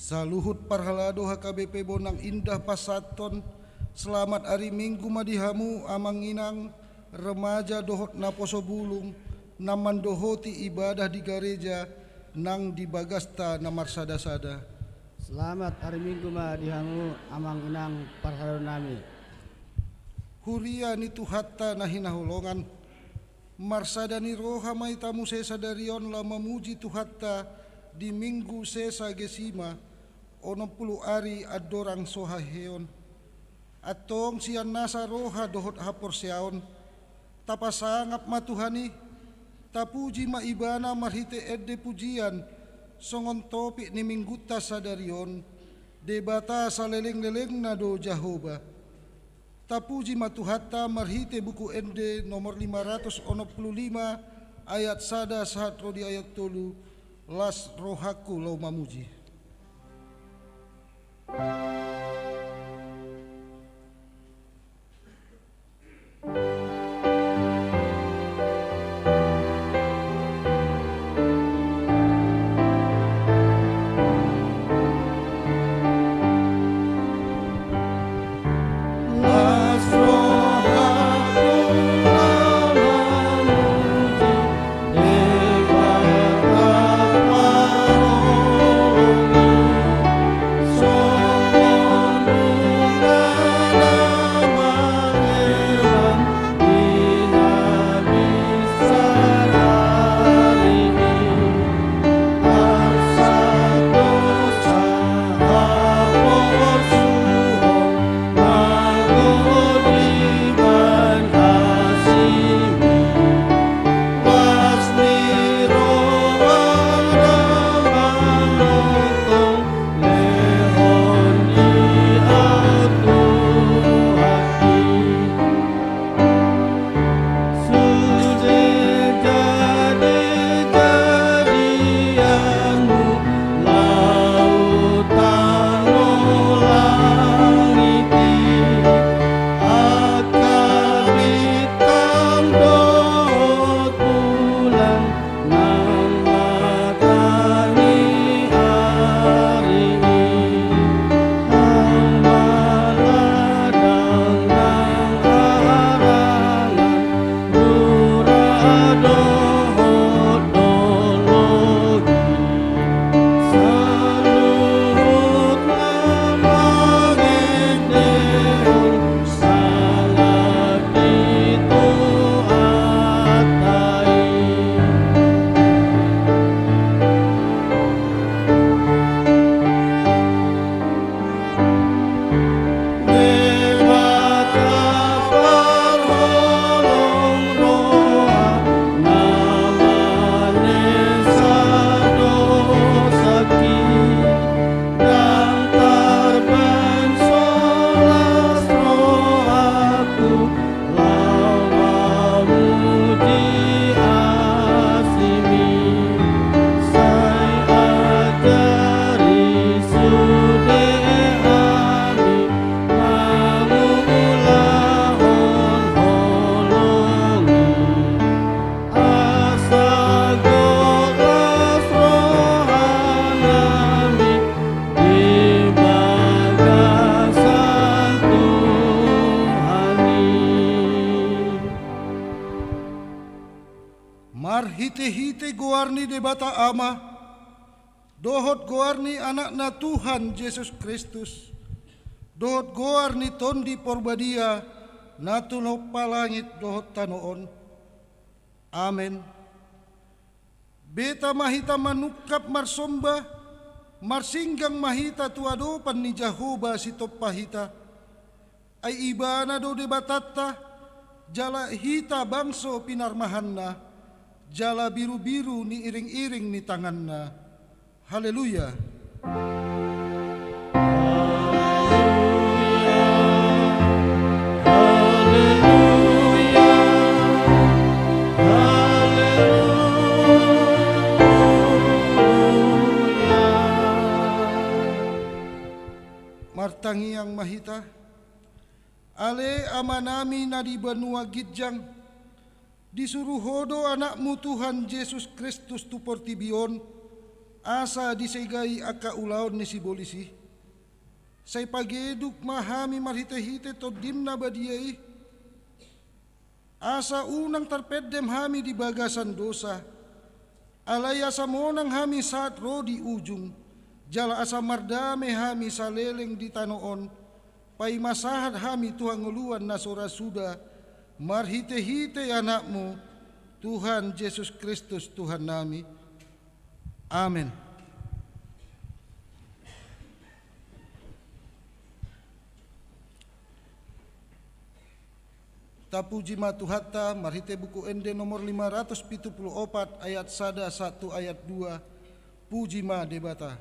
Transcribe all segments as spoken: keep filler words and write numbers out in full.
Saluhut parhalado H K B P Bonang Indah pasahathon, selamat ari Minggu ma di hamu amang inang, remaja dohot naposo bulung, na mandohoti ibadah di gareja nang di bagasta na marsada-sada. Selamat ari Minggu ma di hamu amang inang parhalado nami. Huria ni Tuhanta na hinaholongan, marsada ni roha ma hita muse sadari on laho mamuji Tuhanta di Minggu Sesagesima, onom pulu ari andorang so haheheon. Antong sian nasa roha dohot haporseaon, tapasangap ma Tuhan i, tapuji ma Ibana marhite ende pujian, songon topik ni Minggunta sadari on, Debata saleleng-lelengna do Jahowa. Tapuji ma Tuhanta marhite Buku Ende nomor lima ratus onom pulu lima, ayat sada sahat ro di ayat tolu, las rohangku laho mamuji. Marhite-hite goar ni Debata Ama, dohot goar ni Anakna Tuhan Jesus Kristus, dohot goar ni Tondi Porbadia, na tumompa langit dohot tano on. Amen. Beta ma hita manungkap marsomba, marsinggang ma hita tu adopan ni Jahowa sitompa hita. Ai Ibana do Debatanta, jala hita bangso pinarmahanna, jala birubiru ni iring-iring ni tanganna. Haleluya. Martangiang ma hita. Ale Amanami na di banua ginjang, disuru Ho do Anakmu Tuhan Jesus Kristus tu portibi on, asa disegai angka ulaon ni sibolis i. Sai pageduk ma hami marhitehite Tondim na badia i, asa unang tarpendem hami di bagasan dosa, alai asa monang hami sahat ro di ujung, jala asa mardame hami saleleng di tano on, paima sahat hami tu hangoluan na so ra suda, marhitehite Anakmu, Tuhan Jesus Kristus Tuhannami. Amen. Tapuji ma Tuhanta marhite Buku Ende nomor lima ratus pitu pulu opat, ayat sada sahat tu ayat dua. Puji ma Debata.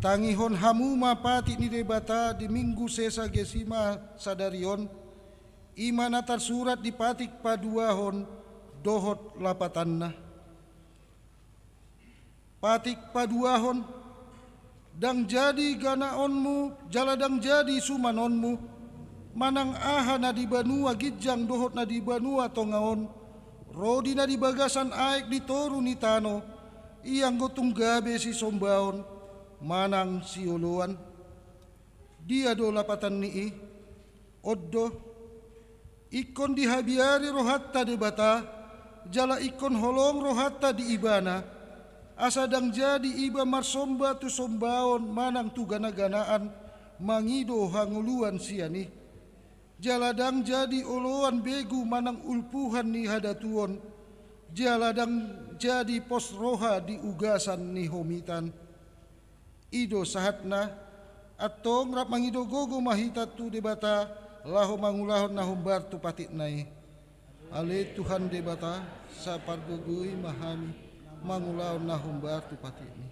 Tangihon hamu ma patik ni Debata di Minggu Sexagesima sadari on, i ma na tarsurat di patik paduahon dohot lapatanna. Patik paduahon, ndang jadi ganaonmu, jala ndang jadi sumanonmu, manang aha na di banua ginjang dohot na di banua tonga on, ro di na di bagasan aek di toru ni tano, i anggo tung gabe sisombaon, manang sioloan. Dia do lapatan ni i? On do, ingkon dihabiari rohanta Debata, jala ingkon holong rohanta di Ibana, asa ndang jadi iba marsomba tu sombaon manang tu ganaganaan, mangido hangoluan sian i. Jala ndang jadi oloan begu manang ulpuhan ni hadatuon, jala ndang jadi pos roha di ugasan ni homitan. I do sahatna, antong rap mangido gogo ma hita tu Debata, laho mangulahon na hombar tu patikna i. Ale Tuhan Debata, sapargogoi ma hami, mangulahon na hombar tu patikmi.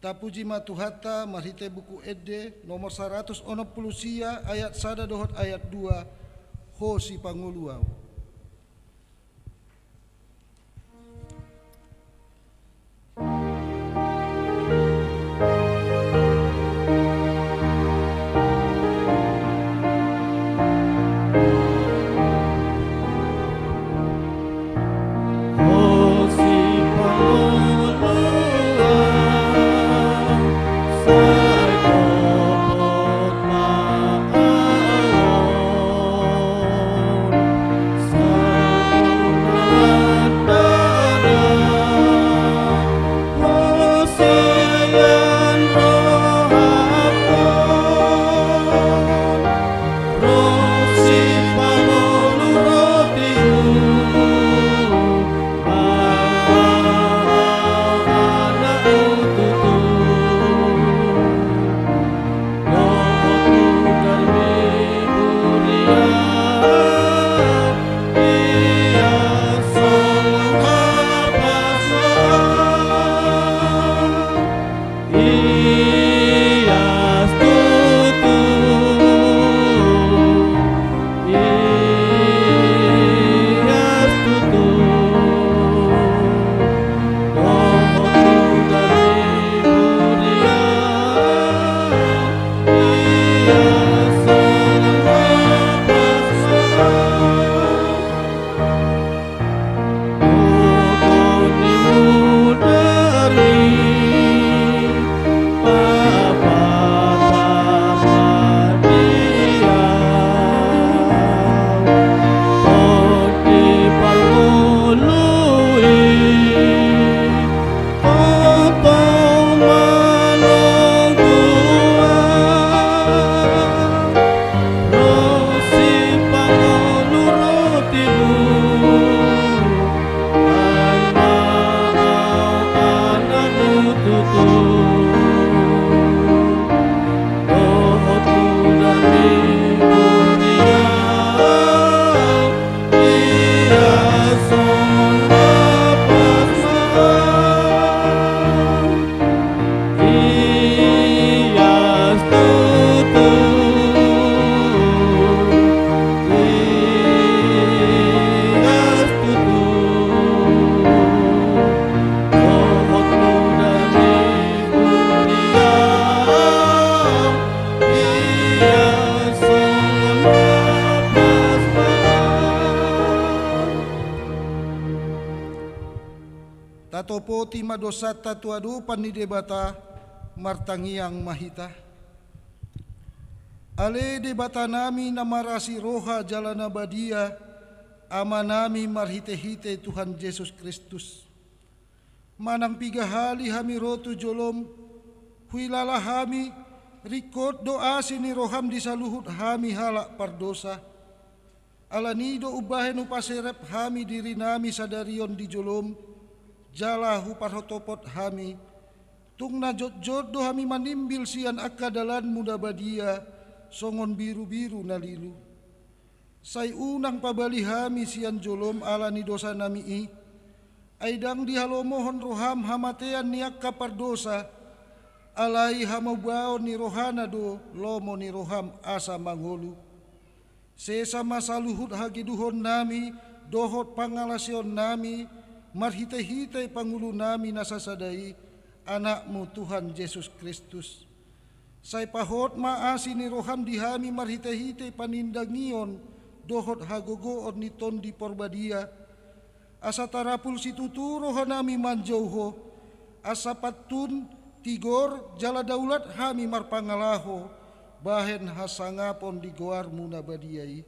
Tapuji ma Tuhanta, marhite Buku Ende, nomor saratus onom pulu sia, ayat sada dohot ayat dua, ho sipangolu au. Tatopoti ma dosanta tu adopan ni Debata. Martangiang ma hita. Ale Debatanami na marasi roha jala na badia, Amanami marhitehite Tuhan Jesus Kristus. Manang piga hali hami ro tu jolom, huilala hami, ringkot do asi ni roham di saluhut hami halak pardosa. Alani do umbahen hupaserep hami dirinami sadari on di jolom, jala huparhotopot hami, tung na jotjot do hami manimbil sian angka dalanmu na badia, songon birubiru na lilu. Sai unang pabali hami sian jolom ala ni dosanami i, ai ndang dihalomohon roham hamatean ni angka pardosa, alai hamaubaon ni rohana do lomo ni roham asa mangolu. Sesa ma saluhut hageduhonnami dohot pangalaseonnami marhitehite pangulunami na sasada i, Anakmu Tuhan Jesus Kristus. Sai pahot ma asi ni roham di hami marhitehite panindangion dohot hagogoon ni Tondi Porbadia, asa tarapul situtu rohanami manjou Ho, asa pantun, tigor, jala daulat hami marpangalaho bahen hasangapon di goarmu na badia i.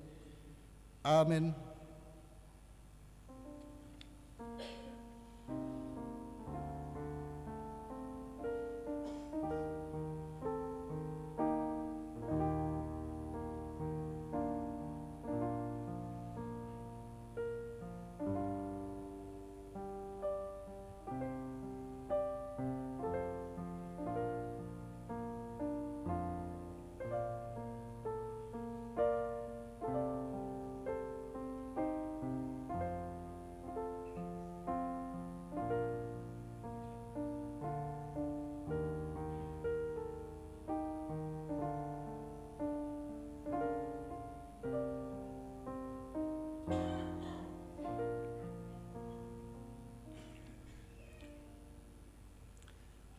Amen.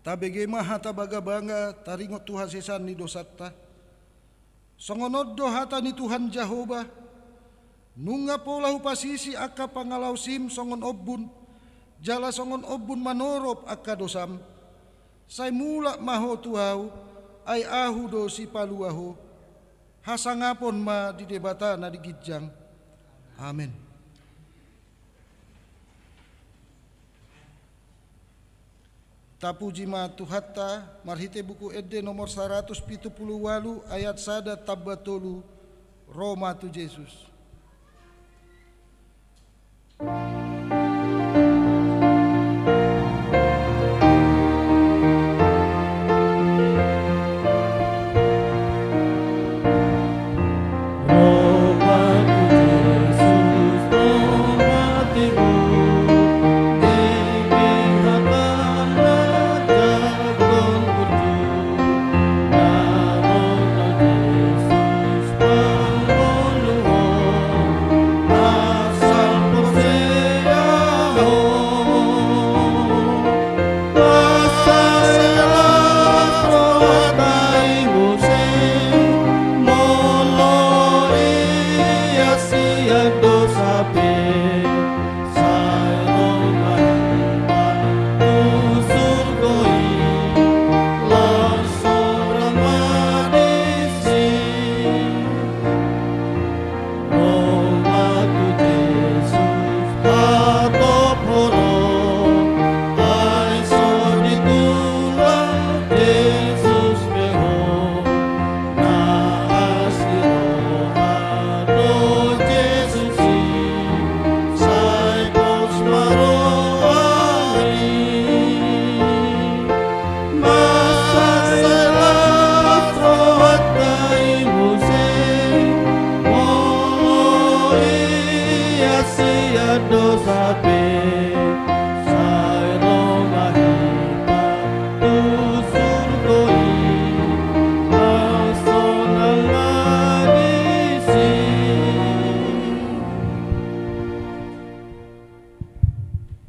Tabege ma hata bangabanga taringot tu hasesaan ni dosanta. Songon on do hata ni Tuhan Jahowa: Nunga pola hupasisi angka pangalaosim songon ombun, jala songon ombun manorop angka dosam. Sai mulak ma ho tu Ahu, ai Ahu do Sipalua ho. Hasangapon ma di Debata na di ginjang. Amen. Tapuji ma Tuhanta marhite Buku Ende nomor saratus pitu pulu ualu, ayat sada tamba tolu, Ro ma tu Jesus.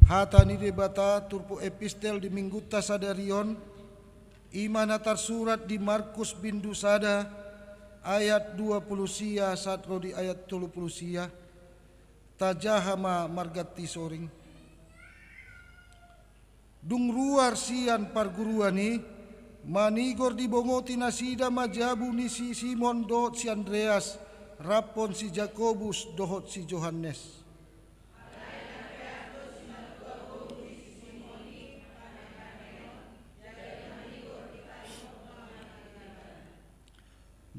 Hata ni Debata turpuk epistel di Minggunta sadari on, i ma na tarsurat di Markus bindu sada ayat dua pulu sia sahat ro di ayat tolu pulu sia. Tajaha ma marganti soring. Dung ruar sian parguruan i, manigor dibongoti nasida ma jabu ni si Simon dohot si Andreas, raphon si Jakobus dohot si Johannes.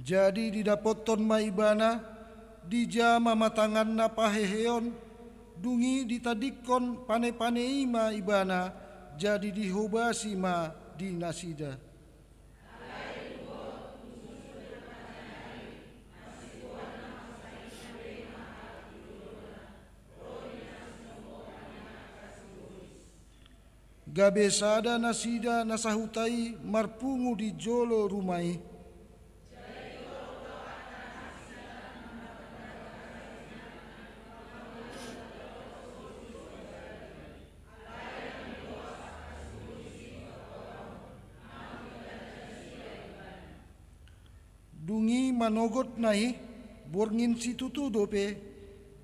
Jadi didapothon ma ibana, dijama ma tanganna paheheon, dung i ditadingkon panepane i ma ibana, jadi dihobasi ma di nasida. Gabe sada nasida na sahuta i marpungu di jolo ruma i. Dung i manogotna i, borngin situtu dope,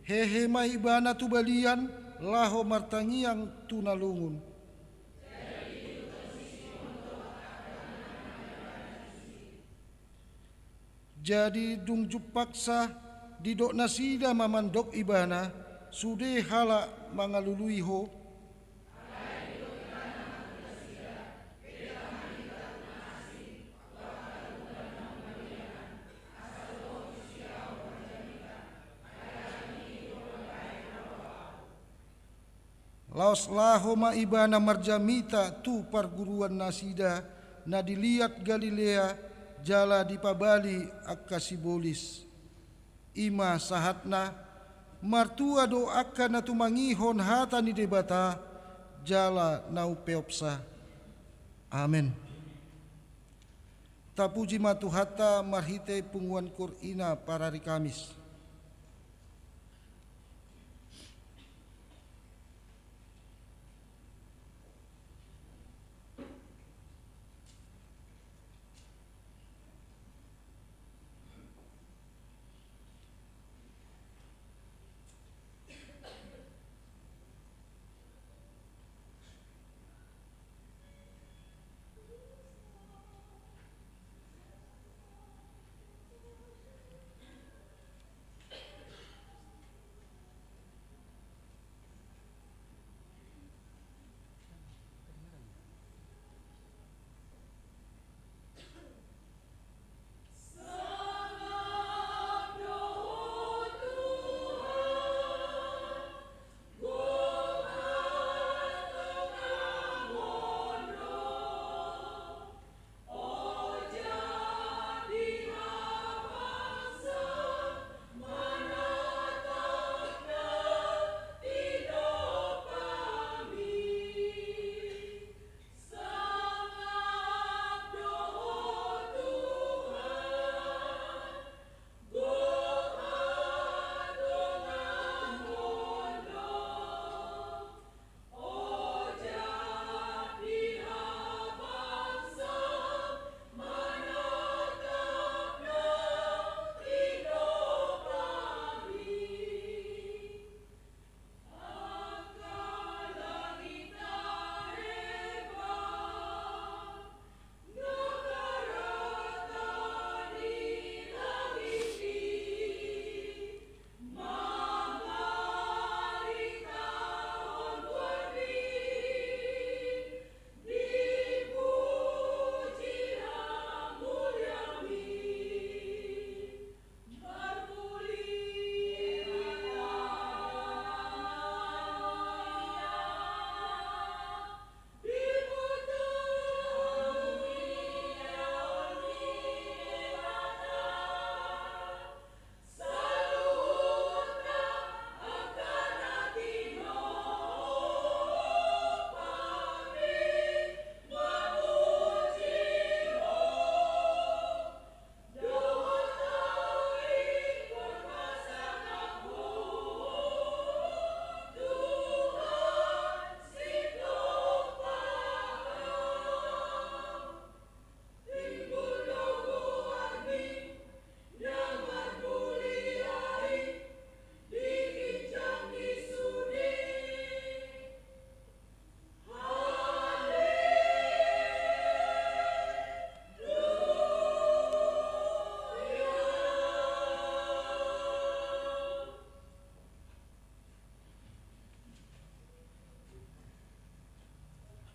hehe ma ibana tu balian, laho martangiang tu na lungun. Jadi dung jumpangsa, didok nasida ma mandok ibana, sude halak mangalului ho. Laos laho ma ibana marjamita tu parguruan nasida na di liat Galilea, jala dipabali angka sibolis. I ma sahatna, martua do angka na tumangihon hata ni Debata, jala na umpeopsa. Amen. Tapuji ma Tuhanta marhite punguan koor i na parari Kamis.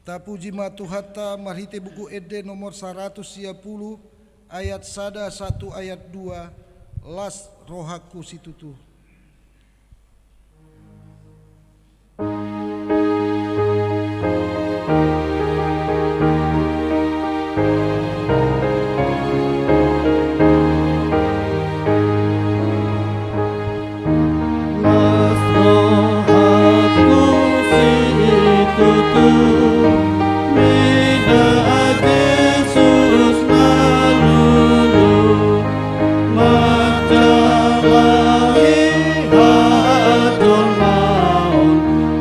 Tapuji ma Tuhanta marhite Buku Ende nomor saratus sia pulu, ayat sada sahat tu ayat dua, las rohangku situtu. Las rohangku situtu, mida Jesus na lulu, manjalahi hajolmaon,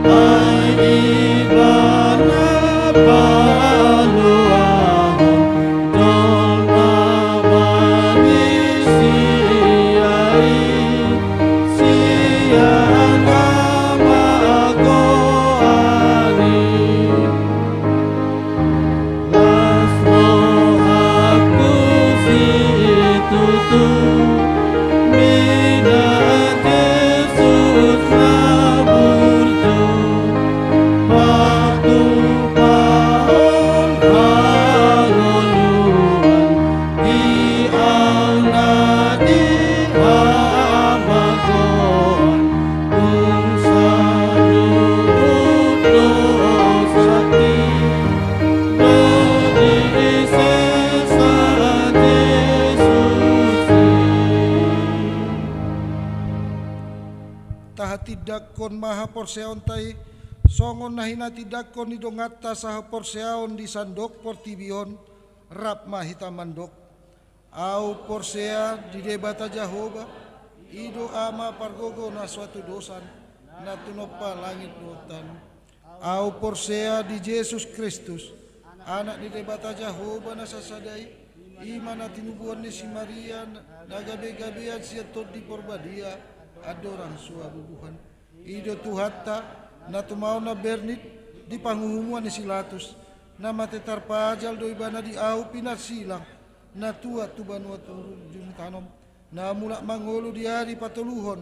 ai Ibana paluahon jolma manisia i, sian hamagoan i. Las rohangku situtu, mida Jesus na burju, patupahon hangoluan, di au na di hamagoan, tung saluhut dosangki, do disesa Jesus i. Tahatindangkon ma haporseaonta i, songon na hinatindangkon ni donganta sahaporseaon di sandok portibi on, rap ma hita mandok. Au porsea di Debata Jahowa, i do Ama pargogo na so hatudosan, na tinompa langit dohot tano. Au porsea di Jesus Kristus, Anak ni Debata Jahowa na sasada i, i ma na tinubuhon ni si Maria, na gabegabean sian Tondi Porbadia, andorang so habubuhan. I do Tuhanta, na tumaon na bernit di panguhumuan ni si Latus, na mate tarpajal do Ibana di ahu pinarsilang, na tuat tu banua turpuk jumutanom, na mulak mangolu di ari patoluhon,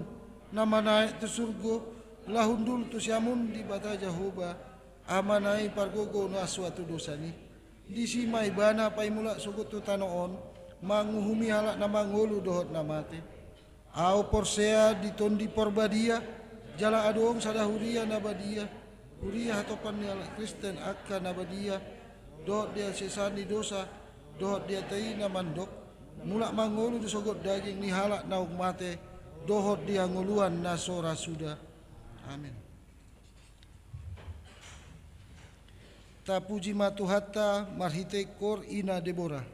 na manaek tu surgo, laho hundul tu siamun Debata Jahowa, Amana i pargogo na so hatudosan i. Disi ma Ibana paimulak sogot tu tano on, manguhumi halak na mangolu dohot na mate. Au porsea di Tondi Porbadia, jala adong sada huria na badia, huria hatopan ni halak Kristen angka na badia, dohot di hasesaan ni dosa, dohot di hata i na mandok, mulak mangolu do sogot daging ni halak naung mate, dohot di hangoluan na so ra suda. Amen. Tapuji ma Tuhanta marhite kor ina Debora.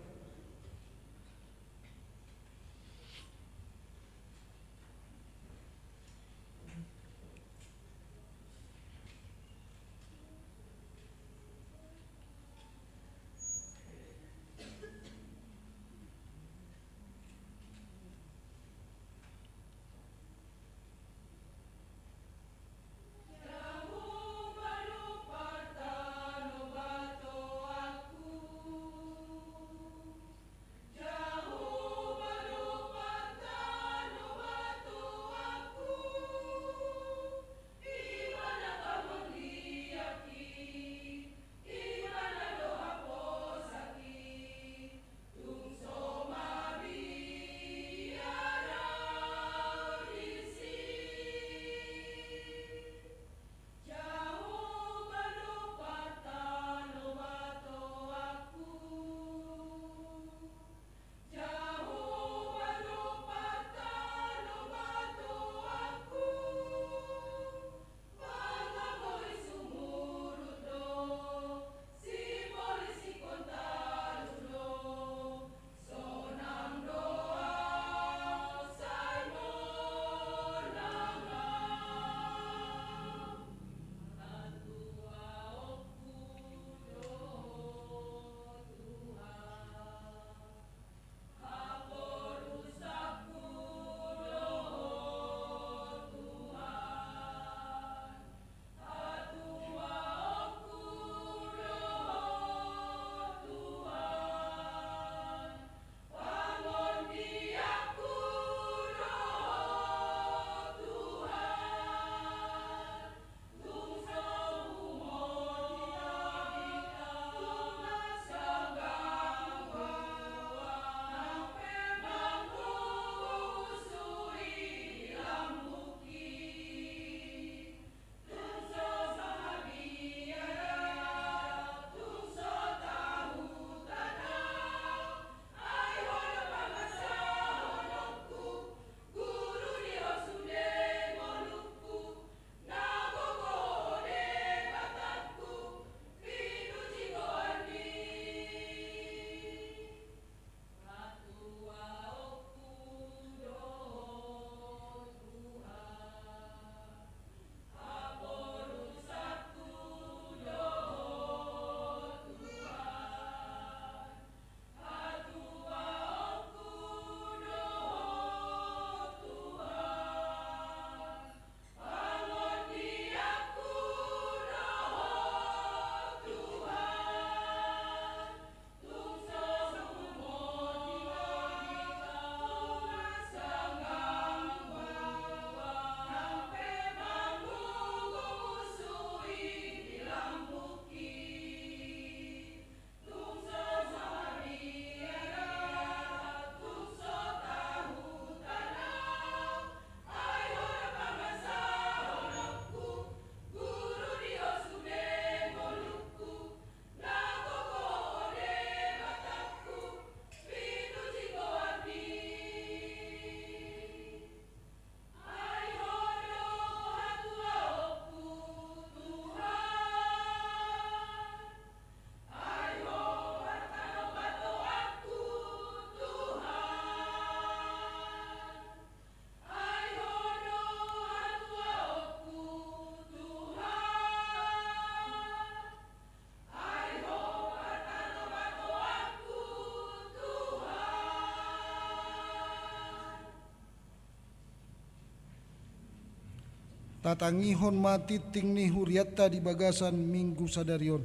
Tatangihon ma tingting ni hurianta di bagasan Minggu sadari on.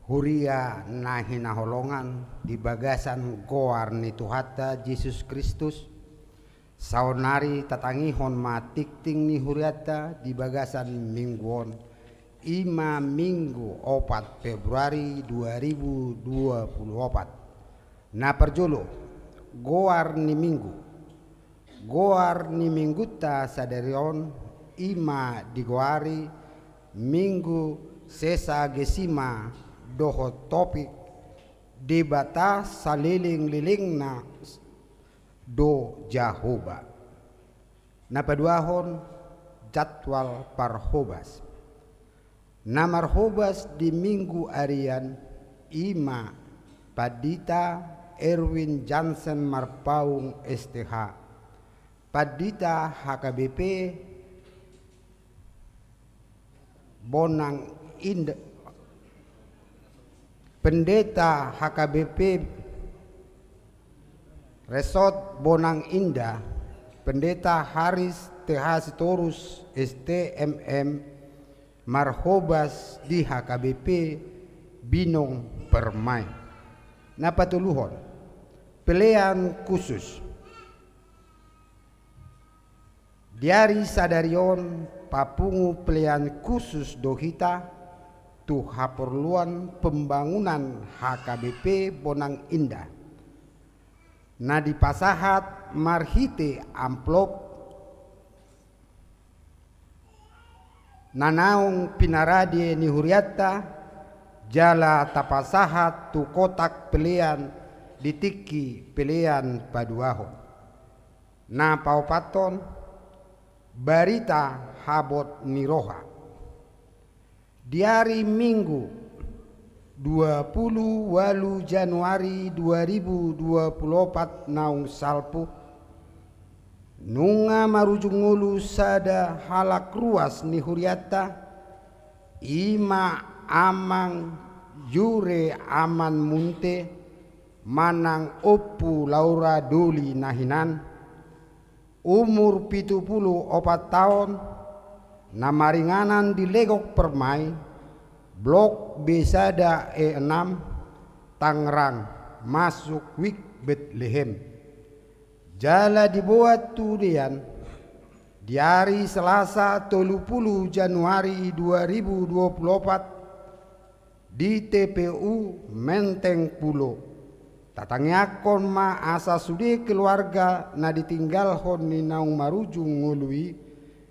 Huria na hinaholongan di bagasan goar ni Tuhanta Jesus Kristus, saonnari tatangihon ma tingting ni hurianta di bagasan Minggu on, i ma Minggu opat Februari dua ribu dua puluh opat. Na parjolo, goar ni Minggu. Goar ni Minggunta sadari on i ma digoari Minggu Sexagesima dohot topik Debata saleleng-lelengna do Jahowa. Na paduahon, jadwal parhobas. Na marhobas di Minggu arian i ma Pandita Erwin Jansen Marpaung S T H, Pandita H K B P Bonang Indah, Pendeta H K B P Resort Bonang Indah, Pendeta Haris T H Sitorus S T M M, marhobas di H K B P Binong Permai. Na patoluhon, pelean khusus. Di ari sadari on papungu pelean khusus do hita tu haporluan pembangunan H K B P Bonang Indah, na dipasahat marhite amplop na naung pinarade ni hurianta, jala tapasahat tu kotak pelean di tingki pelean paduahon. Na paopathon, barita habot ni roha. Di ari Minggu, dua puluh ualu Januari dua ribu dua puluh opat naung salpu, nunga marujung ngolu sada halak ruas ni hurianta, i ma Amang Jure Aman Munte manang Ompu Laura Doli na hinan, umur pitu puluh opat taon, na maringanan di Legok Permai, Blok B sada E enam, Tangerang, masuk wik Betlehem. Jala diboan tu dean, di ari Selasa tolu puluh Januari dua ribu dua puluh opat, di T P U Menteng Pulo. Tatangiangkon ma asa sude keluarga na ditinggalhon ni naung marujung ngolu i,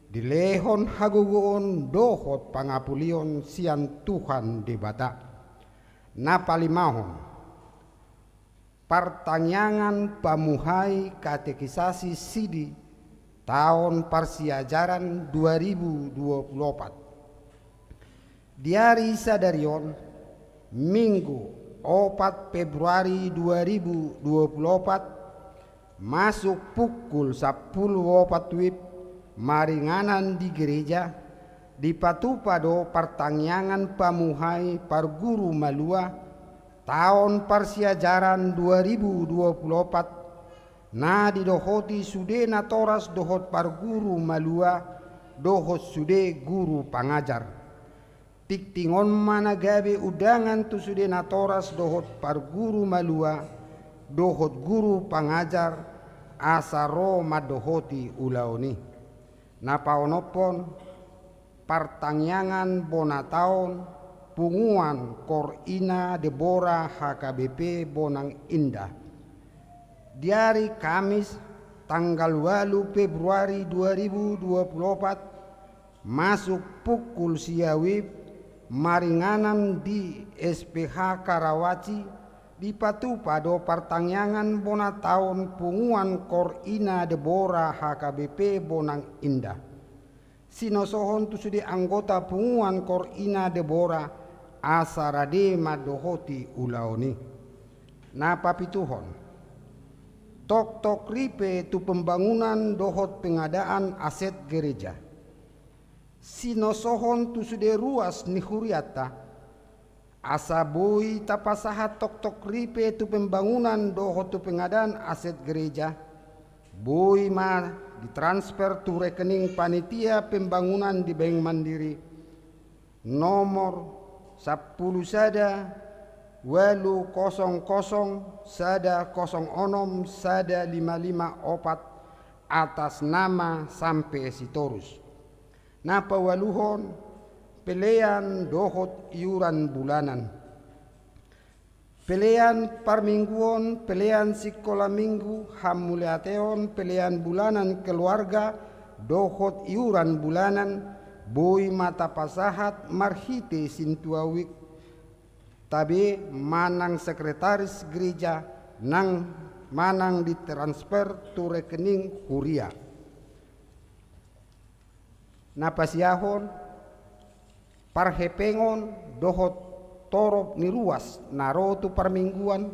dilehon hagogoon dohot pangapulion sian Tuhan Debata. Na palimahon, partangiangan pamuhai katekisasi sidi taon parsiajaran dua ribu dua puluh opat. Di ari sadari on, Minggu, opat Februari dua ribu dua puluh opat, masuk pukul sampulu opat wib, maringanan di gereja, dipatupa do partangiangan pamuhai parguru malua, taon parsiajaran dua ribu dua puluh opat, na didohoti sude natoras dohot parguru malua, dohot sude guru pangajar. Tingtingon ma na gabe undangan tu sude natoras dohot parguru malua, dohot guru pangajar, asa ro mandohoti ulaon i. Na paonomhon, partangiangan bona taon, punguan Kor Ina Debora H K B P Bonang Indah. Di ari Kamis, tanggal ualu Februari dua ribu dua puluh opat, masuk pukul sia wib, maringanan di S P H Karawaci, dipatupa do partangiangan bona taon punguan Kor Ina Debora H K B P Bonang Indah. Sinosohon tu sude anggota punguan Kor Ina Debora, asa rade mandohoti ulaon i. Na papituhon, toktok ripe tu pembangunan dohot pengadaan aset gereja. Sinosohon tu sude ruas ni hurianta, Asa boi tapasahat toktok ripe tu pembangunan dohot tu pengadaan aset gereja, boi ma ditransfer tu rekening panitia pembangunan di Bank Mandiri, nomor sampulu sada, ualu kosong kosong, sada kosong onom, sada lima lima opat, atas nama Sampe Sitorus. Na paualuhon, pelean dohot iuran bulanan. Pelean parmingguon, pelean sikola minggu, hamauliateon, pelean bulanan keluarga, dohot iuran bulanan, boi ma tapasahat marhite sintua wik tabe manang sekretaris gereja nang manang ditransfer tu rekening huria. Na pasiahon, parhepengon dohot torop ni ruas na ro tu parmingguan,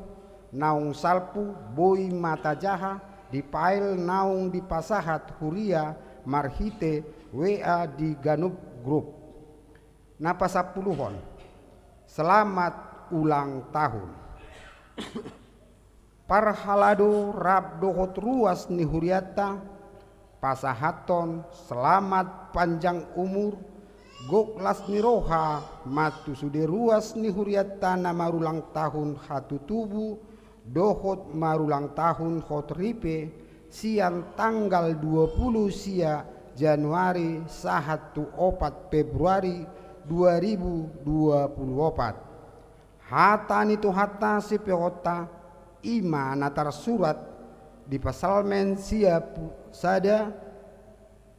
naung salpu boi ma tajaha di pail naung dipasahat huria marhite W A di ganup grup. Na pasampuluhon, selamat ulang tahun. Parhalado rap dohot ruas ni hurianta, pasahathon selamat panjang umur, gok las ni roha ma tu sude ruas ni hurianta na marulang tahun hatutubu dohot marulang tahun hot ripe, sian tanggal dua puluh sia Januari sahat tu opat Februari dua ribu dua puluh opat. Hata ni Tuhanta sipeonta, i ma na tarsurat di Psalmen sia pu-, sada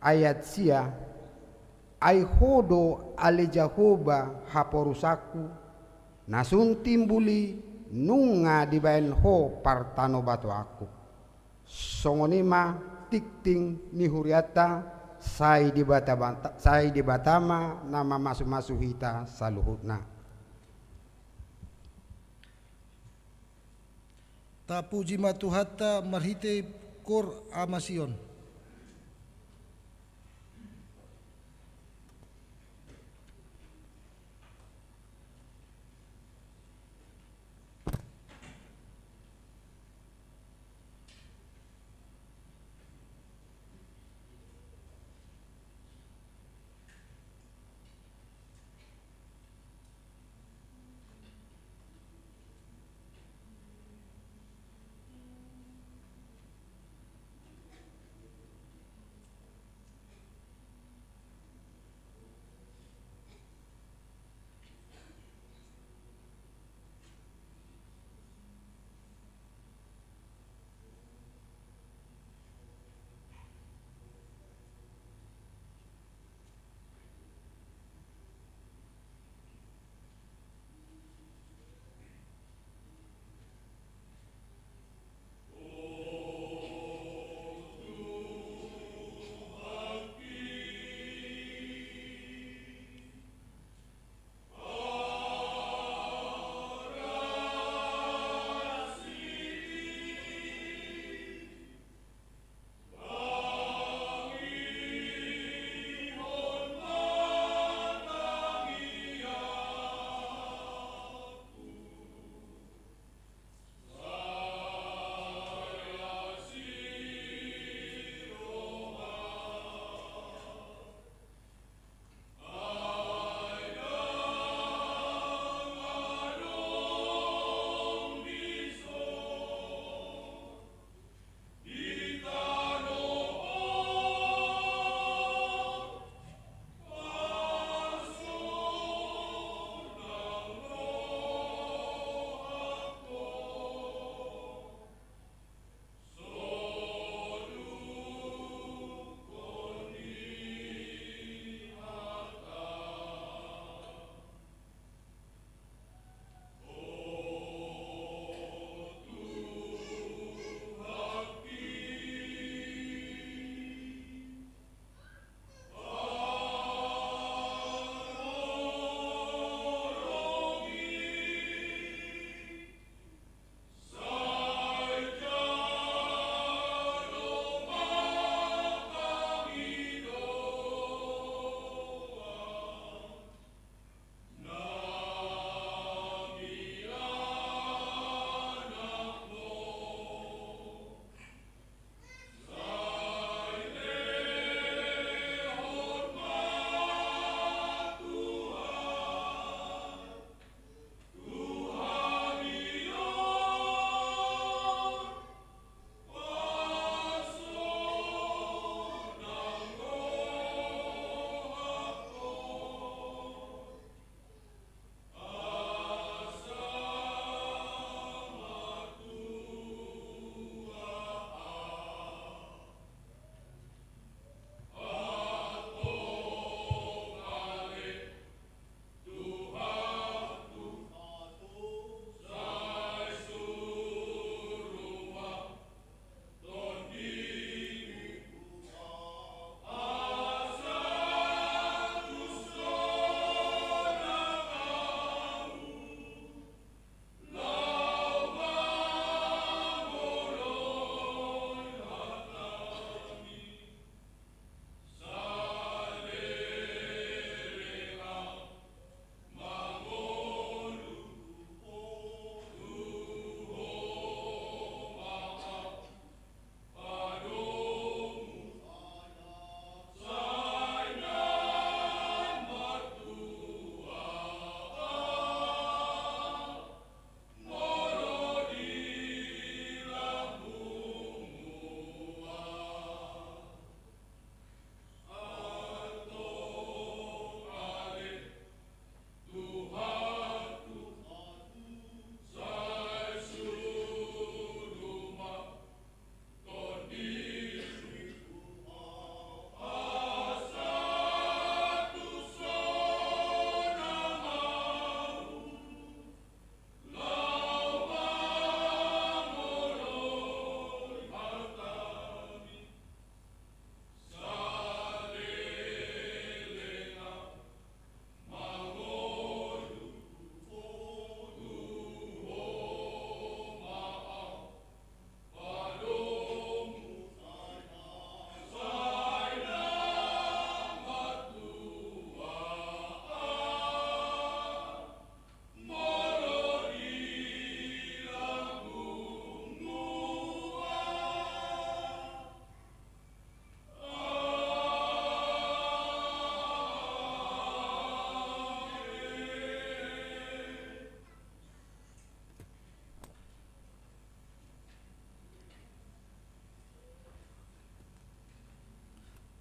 ayat sia, ai Ho do ale Jahowa haporusanku, na sun timbul i nunga dibaen Ho partanobatoanku. Songon i ma tingting ni hurianta, sai Debata, sai Debata ma na mamasumasu hita saluhutna. Tapuji ma Tuhanta marhite kor Ama Sion.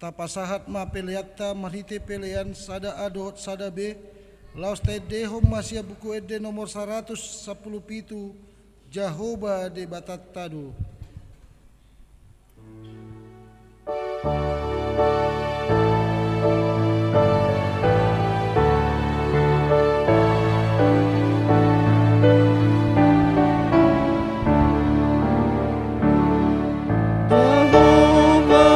Tapasahat ma peleanta marhite pelean sada A dohot sada B, laos taendehon ma sian Buku Ende nomor saratus sampulu pitu, Jahowa Debatanta do. Jahowa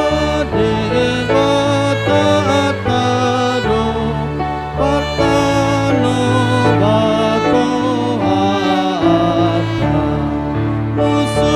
Debatanta do, partanobathon hata, musu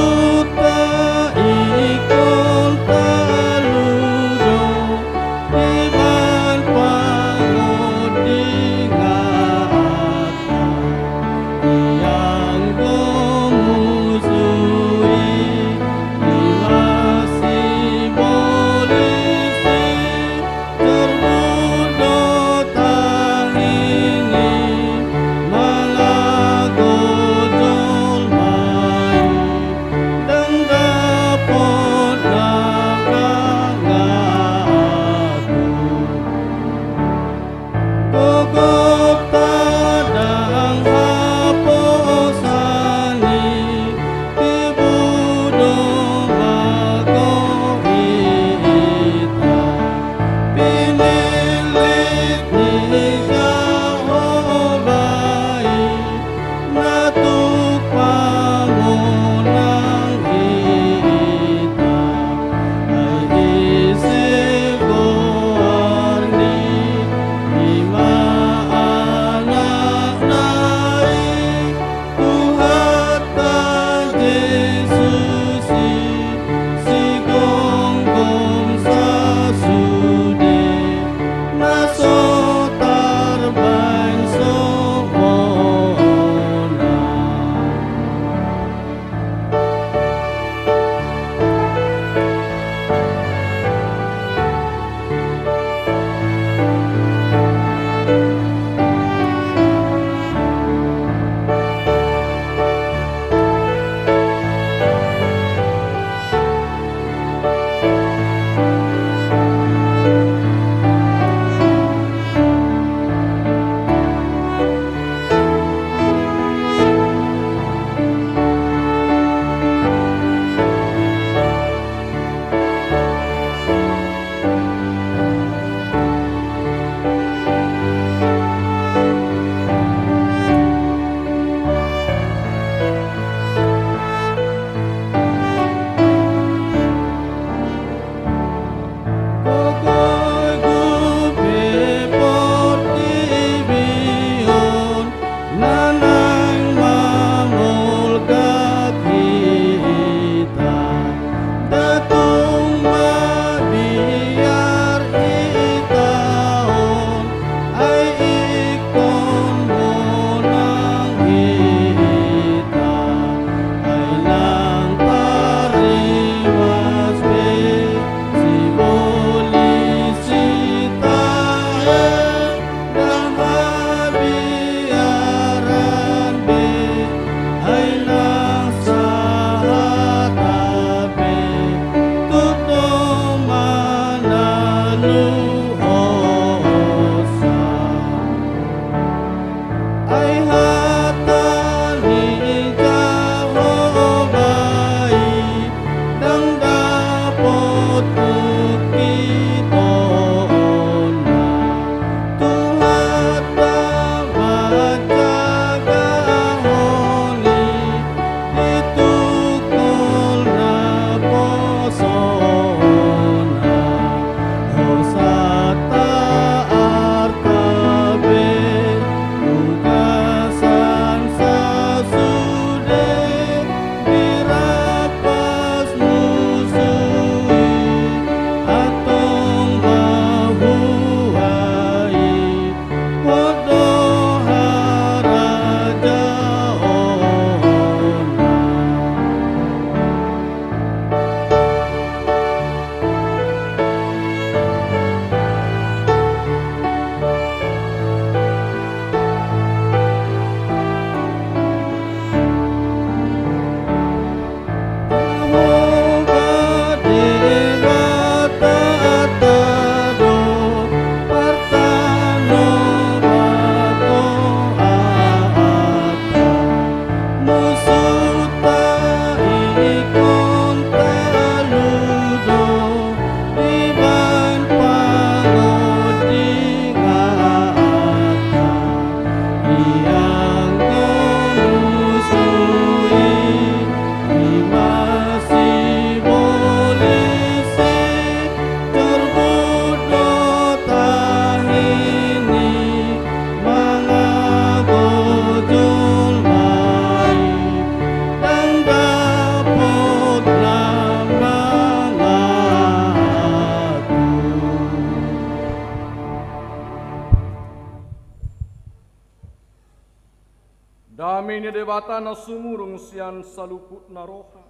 Dame ni Debata na sumurung sian saluhutna roha,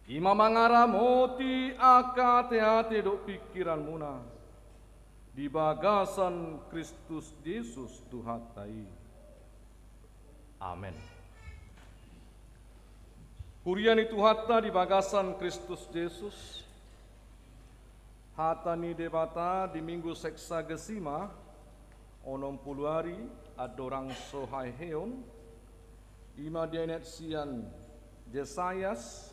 i ma mangaramoti angka ateate dohot pingkiranmuna di bagasan Kristus Jesus Tuhanta i. Amen. Huria ni Tuhanta di bagasan Kristus Jesus, hata ni Debata di Minggu Sexagesima, onom pulu ari andorang so haheheon, i ma dienet sian Jesayas,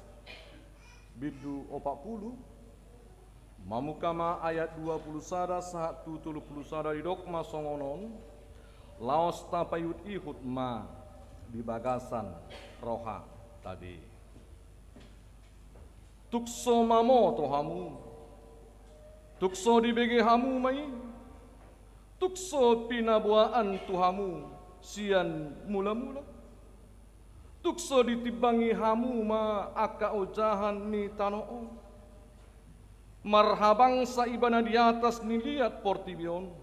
bindu opat pulu, mamungka ma ayat dua pulu sada sahat tu tolu pulu sada, didok ma songon on, laos tapaihutihut ma di bagasan rohanta be. Tung so mamoto hamu, tung so dibege hamu ma i, tung so pinaboaan tu hamu sian mulamula, tung so ditimbangi hamu ma angka ojahan ni tano on. Marhabangsa ibana di atas ni liat portibi on,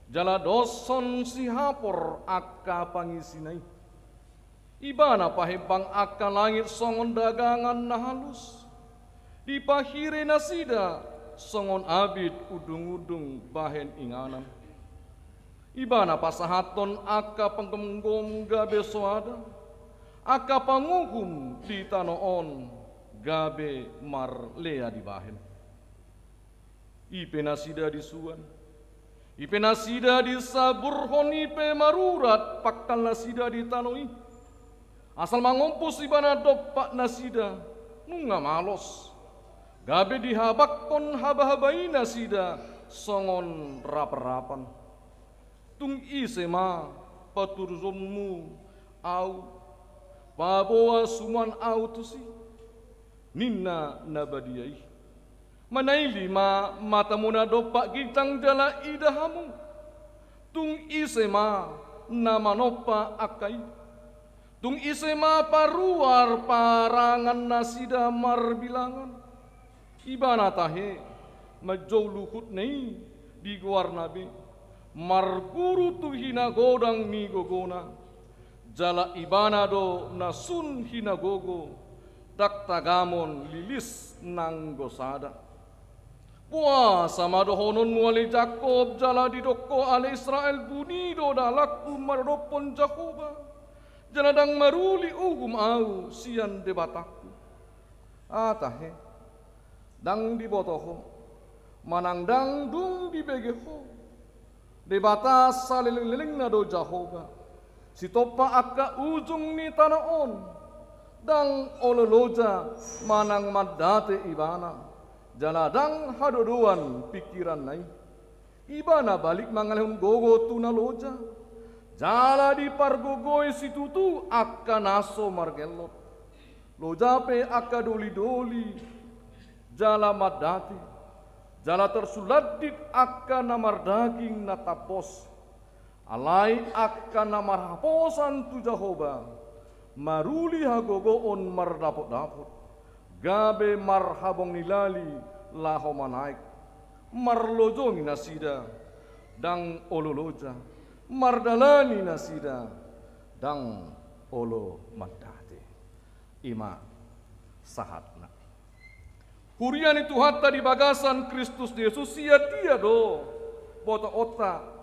jala doshon sihapor angka pangisina i. Ibana pahembang angka langit songon dagangan na halus, dipahire nasida songon abit undungundung bahen inganan. Ibana pasahathon angka panggomgom gabe soada, angka panguhum di tano on gabe marlea dibahen. I pe nasida disuan, i pe nasida disaburhon, i pe marurat pangkal nasida di tano i. Asal mangompus ibana dompak nasida, nunga malos, gabe dihabanghon habahaba i nasida songon rapanrapan. Tung ise ma paturuhonmu ahu, paboa sumuan ahu tusi? Ninna na badia i. Manaili ma matamuna dompak ginjang jala ida hamu. Tung ise ma na manompa angka i? Tung ise ma paruar parangan nasida marbilangan? Ibana tahe manjou luhutna i di goarna be, marguru tu hinagodang ni gogona. Jala ibana do na sun hinagogo, ndang tagamon lilis nanggo sada. Boasa ma dohononmu ale Jakob, jala didok ho ale Israel, buni do dalanku maradophon Jahowa, jala ndang maruli uhum ahu sian Debatangku? Tahe, ndang diboto ho, manang ndang dung dibege ho, Debata salelenglelengna do Jahowa, sitompa angka ujung ni tano on. Ndang olo loja manang mandate ibana, jala ndang hadodoan pingkiranna i. Ibana balik mangalehon gogo tu na loja, jala dipargogoi situtu angka na so margellot. Loja pe angka dolidoli jala mandate, jala tarsulandit angka na mardaging na tambos. Alai angka na marhaposan tu Jahowa maruli hagogoon mardapotdapot, gabe marhabong ni lali laho manaek. Marlojongi nasida, ndang olo loja, mardalani nasida, ndang olo mandate. I ma sahatna. Huria ni Tuhanta di bagasan Kristus Jesus, sian dia do botoonta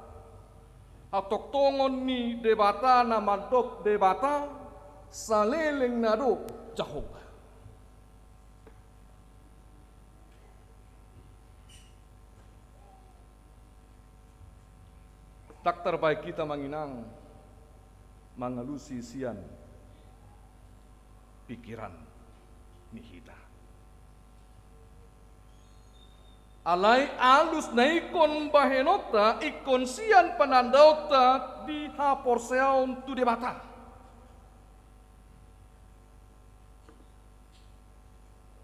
hatongtongon ni Debata na mandok Debata salelengna do Jahowa? Ndang tarbahen hita manginang mangalusi sian pingkiran ni hita. Alai alus na ingkon bahenonta ingkon sian panandaonta di haporseaon tu Debata.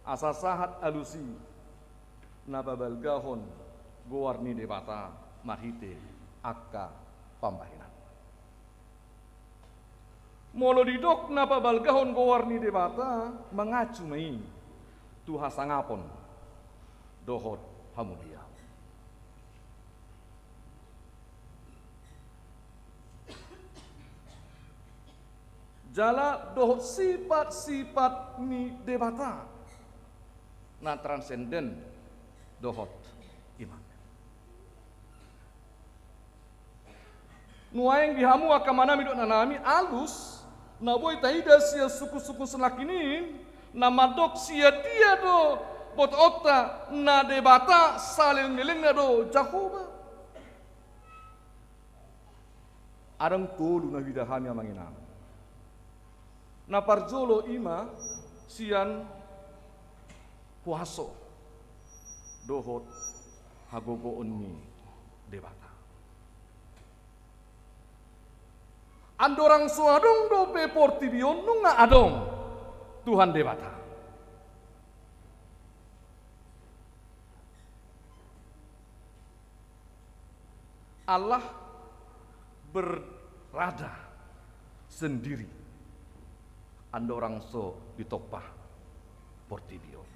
Asa sahat alus i na pabalgahon goar ni Debata marhite angka pambahenan. Molo didok na pabalgahon goar ni Debata, mangacu ma i tu hasangapon dohot hamuliaon. jala dohot sifat-sifat ni Debata na transenden dohot immanuel. Nuaeng di hamu angka amanami dohot inanami, alus na boi taida sian sungkun-sungkun sinangkin i, na mandok sian dia do botoonta na Debata saleleng-lelengna do Jahowa. Adong tolu na huida hami amang inang. Na parjolo i ma sian huaso dohot hagogoon ni Debata. Andorang so adong dope portibi on, nunga adong Tuhan Debata. Allah berada sendiri andorang so ditompa portibi on.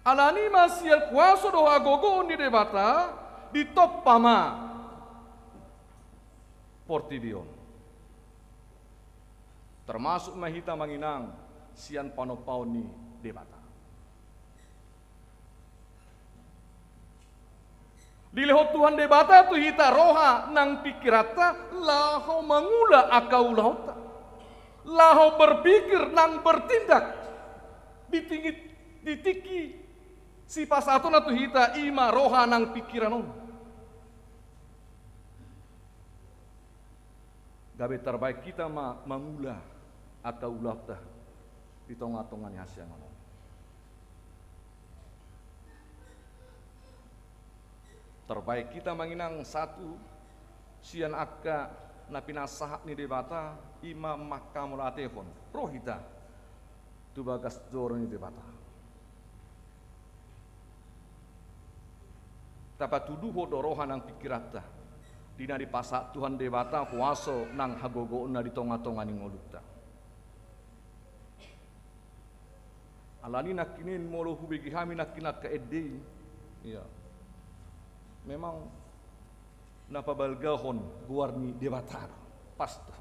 Alani i ma sian kuaso dohot hagogoon ni Debata ditompa ma portibi on. Termasuk ma hita amang inang sian panompaon ni Debata. Dilehon Tuhan Debata tu hita roha nang pingkiranta laho mangula angka ulaonta. Laho berpikir nang bertindak di tinggi, di tingki sipasahatonna tu hita i ma roha nang pingkiran on. Gabe tarbaen hita ma mangula angka ulaonta di tonga-tonga ni hasiangan on. Tarbaen hita amang inang satu sian angka na pinasahat ni Debata i ma manghamauliatehon. Ro hita tu bagas joro ni Debata. Tapatuduhon do roha nang pingkiranta di na dipasahat Tuhan Debata kuaso nang hagogoonna di tonga-tonga ni ngolunta. Alani nangkin i molo hubege hami nangkin angka ende i, ia, memang na pabalgahon goar ni Debata do. Pas do.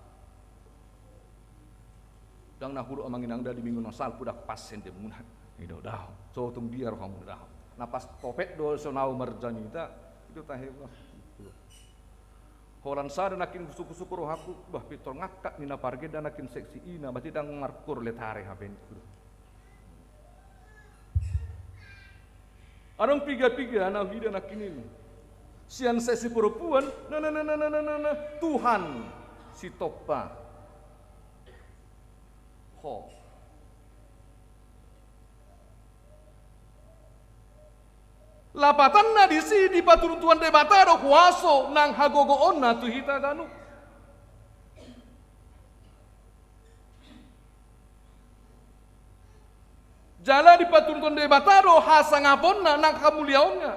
Ndang na hudok amang inang da di minggu na salpu da pas endemuna. I do daho. So tung dia rohamuna daho. Na pas topet do so na au marjamita. I do tahe bah. Holan sada nangkin sungkun-sungkun rohangku, bah pintor ngangkat ni na pargenda nangkin seksi i na, berarti ndang markur letare hape ningku do. Adong piga-piga na huida nangkin i. Sian seksi perempuan, na, na, Tuhan sitompa ho. Lapatanna disi dipatudu Tuhan Debata do kuaso nang hagogoonna tu hita ganup. Jala dipatudu Tuhan Debata do hasangaponna nang hamuliaonna.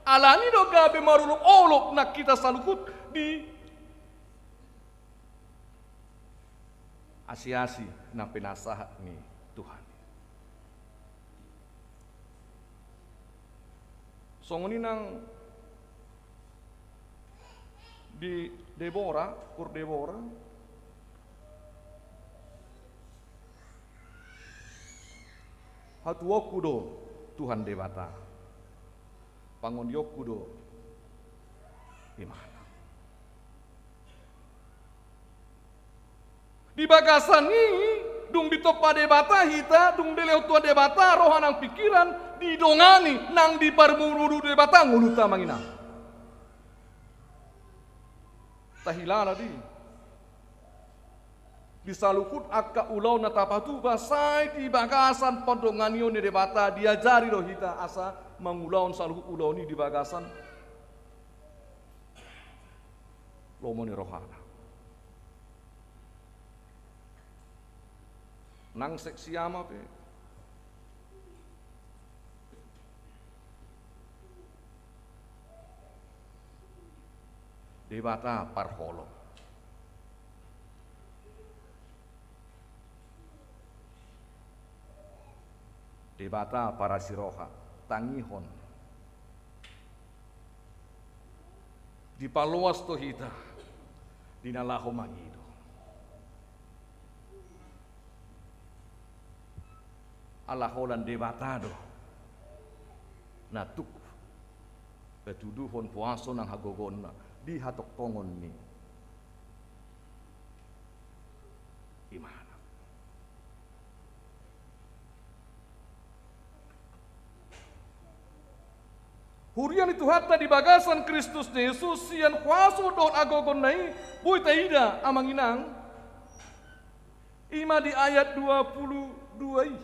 Alani do gabe marolop-olop nang hita saluhut di asi-asi na pinasahat ni Tuhan. Songon i nang di Debora, kur Debora, hatuaonku do Tuhan Debata, pangonionku do imana. Di bagasan i, dung ditompa Debata hita, dung dilehon Tuhan Debata roha nang pingkiran, didongani nang diparmudut Debata ngolunta amang inang. Tahilala di, di saluhut angka ulaon na tapatupa sai di bagasan pandonganion ni Debata, diajari do hita asa mangulahon saluhut ulaon i di bagasan lomo ni rohana. Nang seksi ama pe, Debata parholong. Debata parasi roha, tangihon. Dipaloas do hita Di na laho mangido. Ala holan Debata do na tuk patuduhon puaso nang hagogoonna di hatongtongon ni imana. Huria ni Tuhanta di bagasan Kristus Jesus, sian puaso dohot hagogoonna i, boi taida, amang inang, i ma di ayat dua puluh dua i.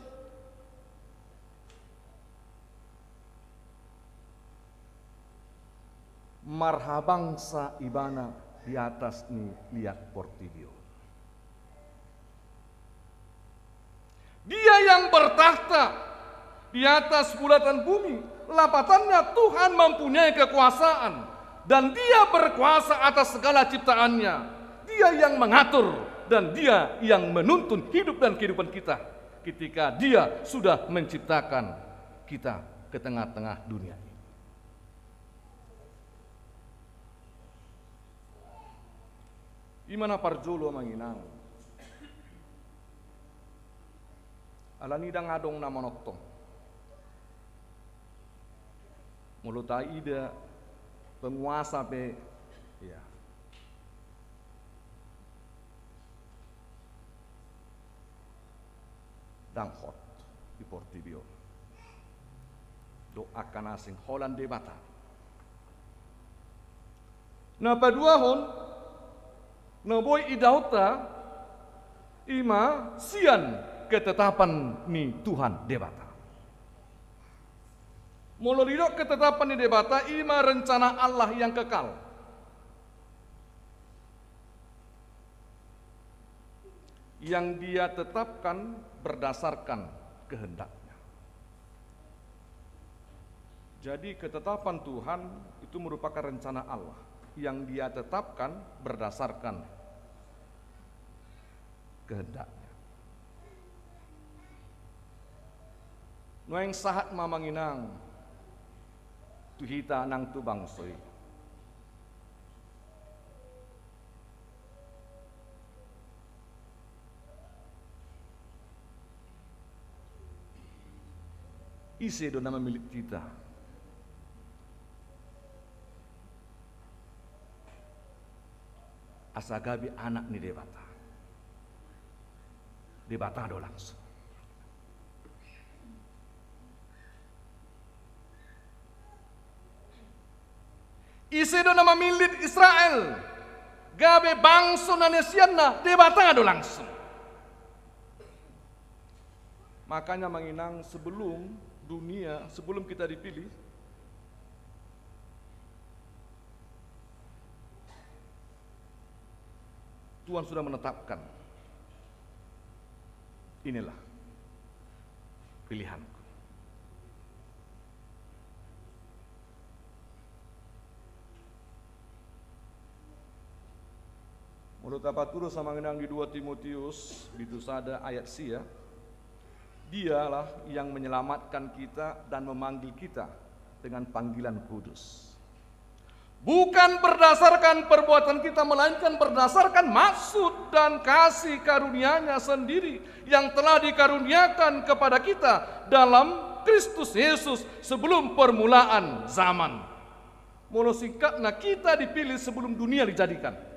Marhabangsa ibana di atas ni liat portibi on. Dia yang bertakhta di atas bulatan bumi, lapatannya Tuhan mempunyai kekuasaan, dan Dia berkuasa atas segala ciptaannya. Dia yang mengatur dan Dia yang menuntun hidup dan kehidupan kita ketika Dia sudah menciptakan kita ke tengah-tengah dunia ini. I ma na parjolo, amang inang. Alani ndang adong na manongtong. Molo taida penguasa pe, ya. Ndang hot di portibi on. Dohot angka na asing, holan Debata. Na paduahon, na boi idaonta, i ma sian ketetapan ni Tuhan Debata. Molo didok ketetapan ni Debata, i ma rencana Allah yang kekal. Yang Dia tetapkan berdasarkan kehendak-Nya. Jadi, ketetapan Tuhan itu merupakan rencana Allah yang Dia tetapkan berdasarkan kehendak-Nya. Nuaeng sahat ma, amang inang, tu hita nang tu bangso i. Ise do na mamillit hita asa gabe anak ni Debata? Debata do langsung. Ise do na mamillit Israel gabe bangso na niasianna? Debata do langsung. Makanya, amang inang, sebelum dunia, sebelum kita dipilih, Tuhan sudah menetapkan, inilah pilihanku. Molo tapatudos, amang inang, di dua Timotius bindu sada ayat sia, Dialah yang menyelamatkan kita dan memanggil kita dengan panggilan kudus. Bukan berdasarkan perbuatan kita, melainkan berdasarkan maksud dan kasih karunia-Nya sendiri yang telah dikaruniakan kepada kita dalam Kristus Yesus sebelum permulaan zaman. Molo singkatna, kita dipilih sebelum dunia dijadikan.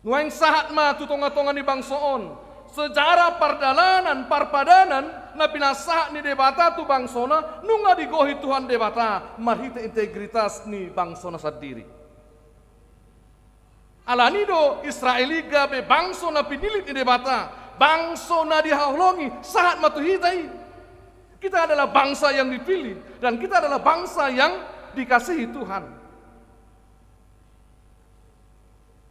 Nuaeng sahat ma tu tongatonga ni bangso on. Sejarah pardalanan, parpadanan na pinasahat ni Debata tu bangsona nunga digohi Tuhan Debata marhite integritas ni bangsona sandiri. Alani do Israel i gabe bangso na pinillit ni Debata, bangso na dihaholongi, sahat ma tu hita i. Kita adalah bangsa yang dipilih dan kita adalah bangsa yang dikasihi Tuhan.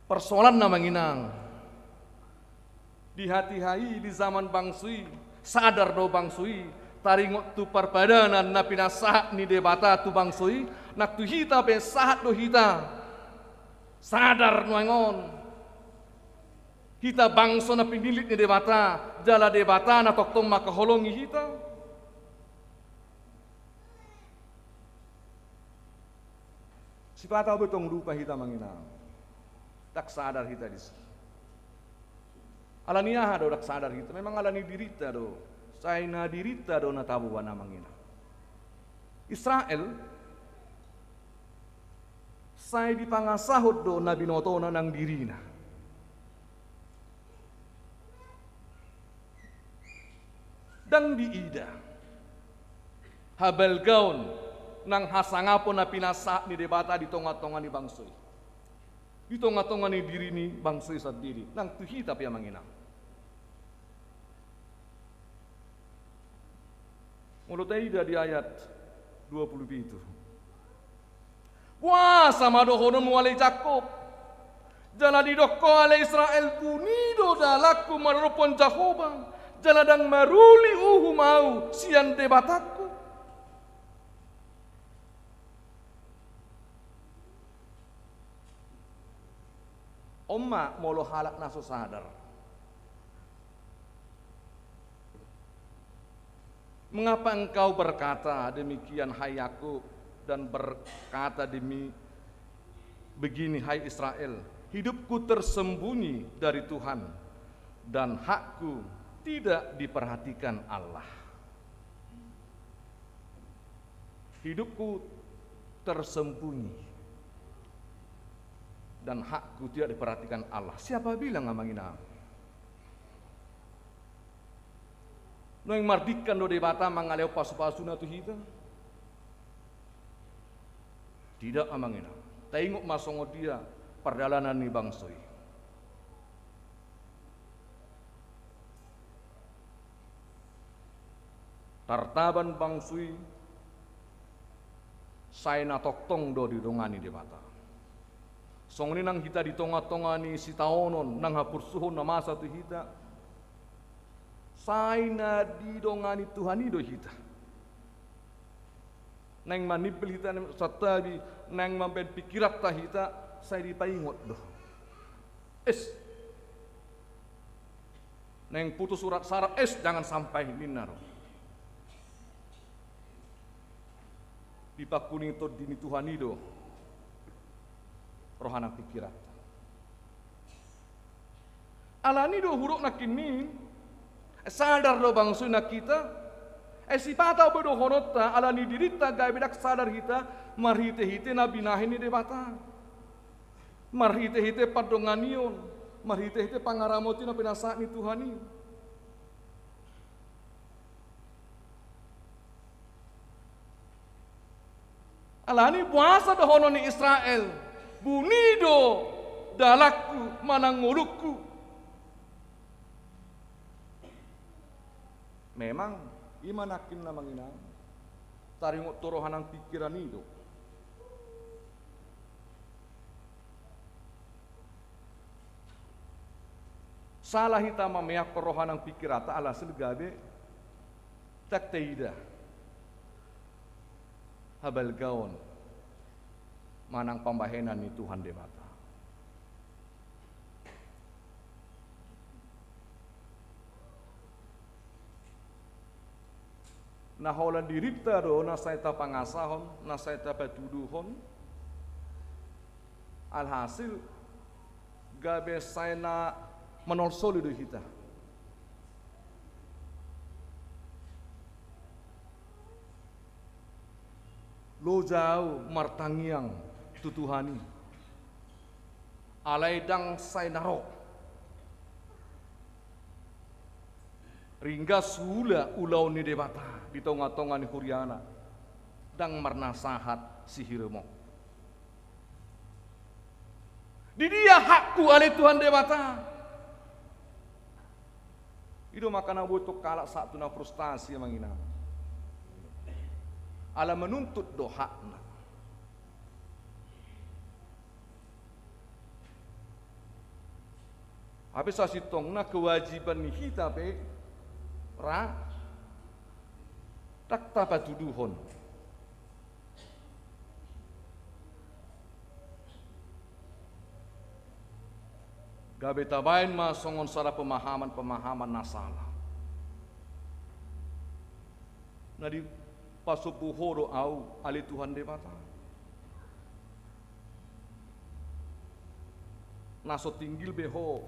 Persoalanna, amang inang, di hatiha i, di zaman bangso i, sadar do bangso i taringot tu parpadanan na pinasahat ni Debata tu bangso i? Nang tu hita pe sahat do hita sadar nuaeng on, hita bangso na pinillit ni Debata, jala Debata na tongtong mangkaholongi hita? Sipata boi tong lupa hita, amang inang. Ndang sadar hita disi. Alani aha do ndang sadar hita? Memang alani dirinta do. Sai na dirinta do na tabo, amang inang. Israel sai dipangasahon do na binotona nang dirina. Ndang diida habalgaon nang hasangapon na pinasahat ni Debata di tonga-tonga ni bangso i, di tonga-tonga ni diri ni bangso i sandiri, nang tu hita pe, amang inang. Molo taida di ayat dua pulu pitu. Boasa ma dohononmu ale Jakkob? Jala didok ho ale Israel, buni do dalanku maradophon Jahowa, jala ndang maruli uhum ahu sian Debatangku. On ma molo halak na so sadar. Mengapa engkau berkata demikian, hai Yakub, dan berkata demi begini, hai Israel, hidupku tersembunyi dari Tuhan, dan hakku tidak diperhatikan Allah. Hidupku tersembunyi dan hakku tidak diperhatikan Allah. Siapa bilang, amang inang? Naeng mardingkan do Debata mangalehon pasu-pasuna tu hita? Tidak, amang inang. Taingot ma songon dia pardalanan ni bangso i. Tartaban bangso i sai na tongtong do didongani Debata. Songon i nang hita di tonga-tonga ni sitaonon nang haporsuhon na masa tu hita, sai na didongani Tuhan i do hita. Naeng manimbel hita, naeng santabi, naeng mambahen pikiranta hita, sai dipaingot do. Es. Naeng putus urat saraf, es, jangan sampai, ninna do. Dipangkuling Tondi ni Tuhan i do roha nang pikiranta. Alani do hudok nangkin i, sadar do bangso i nang hita, ai sipata boi dohononta, alani dirinta gabe ndang sadar hita, marhite-hite na binahen ni Debata. Marhite-hite pandonganion, marhite-hite pangaramoti na pinasahat ni Tuhan i. Alani boasa dohonon ni Israel, buni do dalanku manang ngolungku. Memang, i ma nangkin, amang inang, taringot tu roha nang pingkiran i do. Sala hita mameakkon roha nang pingkiranta alhasil gabe ndang taida habalgaon manang pambahenan ni Tuhan Debata. Na holan dirinta do na sai tapangasahon, na sai tapatuduhon. Alhasil, gabe sai na manolsoli do hita. Loja ahu martangiang tu Tuhan i, alai ndang sai na ro. Ringgas huula ulaon ni Debata di tonga-tonga ni huriana, ndang marnasahat sihirumon. Di dia hakku ale Tuhan Debata? I do maka na boi tong halak sahat tu na frustasi, amang inang. Ala menuntut do hakna. Hape sasintongna kewajiban ni hita pe ra ndang tapatuduhon. Gabe tabaen ma songon sada pemahaman-pemahaman na sala. Na dipasombu Ho do ahu ale Tuhan Debata. Na so tinggil be ho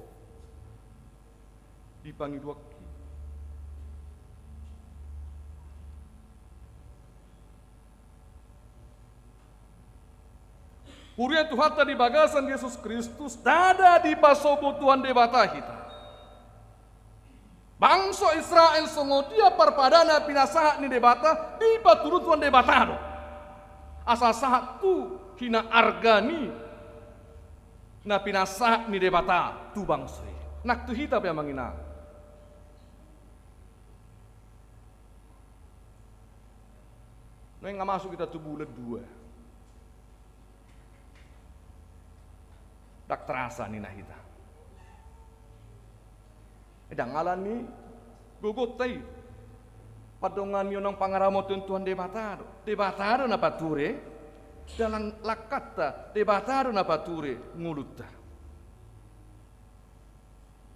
di pangidoanki. Huria ni Tuhanta di bagasan Jesus Kristus, ndada dipasombu Tuhan Debata hita. Bangso Israel songon dia parpadana pinasahat ni Debata, dipatudu Tuhan Debata do. Asa sahat tu hinaarga ni na pinasahat ni Debata tu bangso i. Nang tu hita pe, amang inang. Naeng nga masuk hita tu bulan dua. Ndang terasa ninna hita. Ndang alani gogonta i. Pandonganion nang pangaramotion Tuhan Debata do. Debata do na pature dalan langkanta, Debata do na pature ngolunta.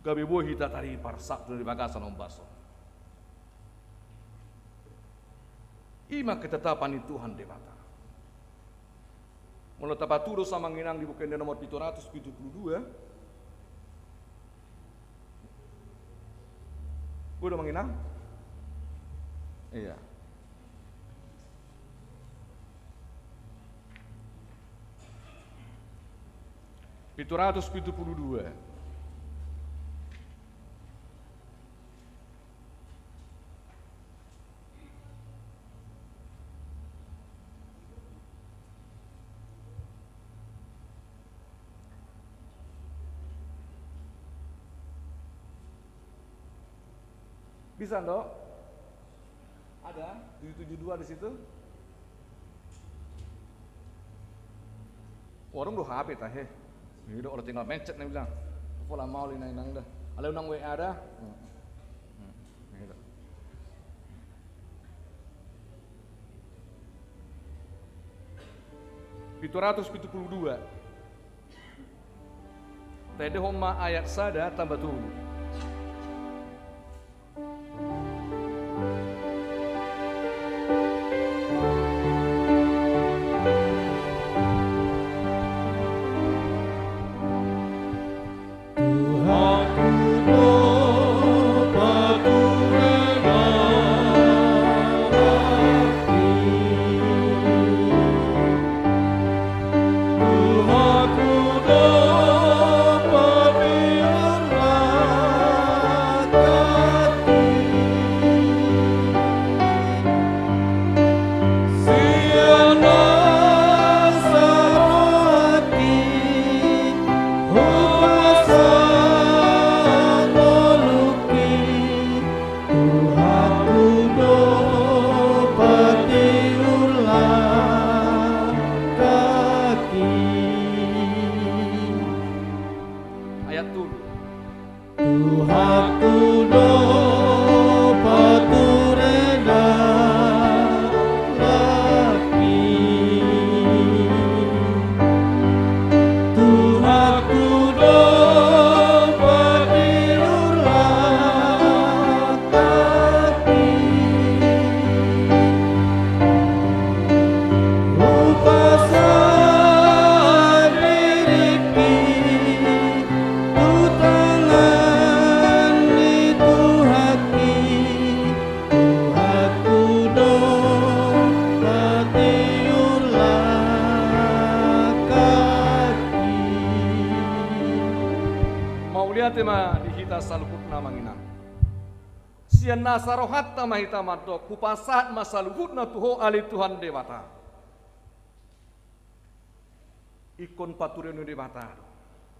Gabe boi hita taripar sahat tu na di bagasan ombas on. I ma ketetapan ni Tuhan Debata. Molo tapatudos, amang inang, di Buku Ende nomor pitu ratus pitu pulu dua. Boi do, amang inang? Iya. Pitu ratus pitu pulu dua. Bisa, Dok? Ada? Tujuh tujuh dua di situ? Warung do H P tahe. Ini do, orang tinggal mencet nih bilang. Pola mau lina inang dah. Alai unang W A dah. Hmm. Hmm. Ini do. Pitu ratus pitu pulu dua. Taendehon ma ayat sada tamba tolu. Tuhanku do patiulahki. Ayat tolu. Tuhanku do pature na laki. Tuhanku do patiulahki. Hupasahat diringki tu tangan ni Tuhanki. Tuhanku do patiulahki. Mauliate ma di hita saluhutna, amang inang. Sian nasa rohanta ma hita mandok, hupasahat ma saluhutna tu Ho ale Tuhan Debata. Ingkon patureon ni Debata do.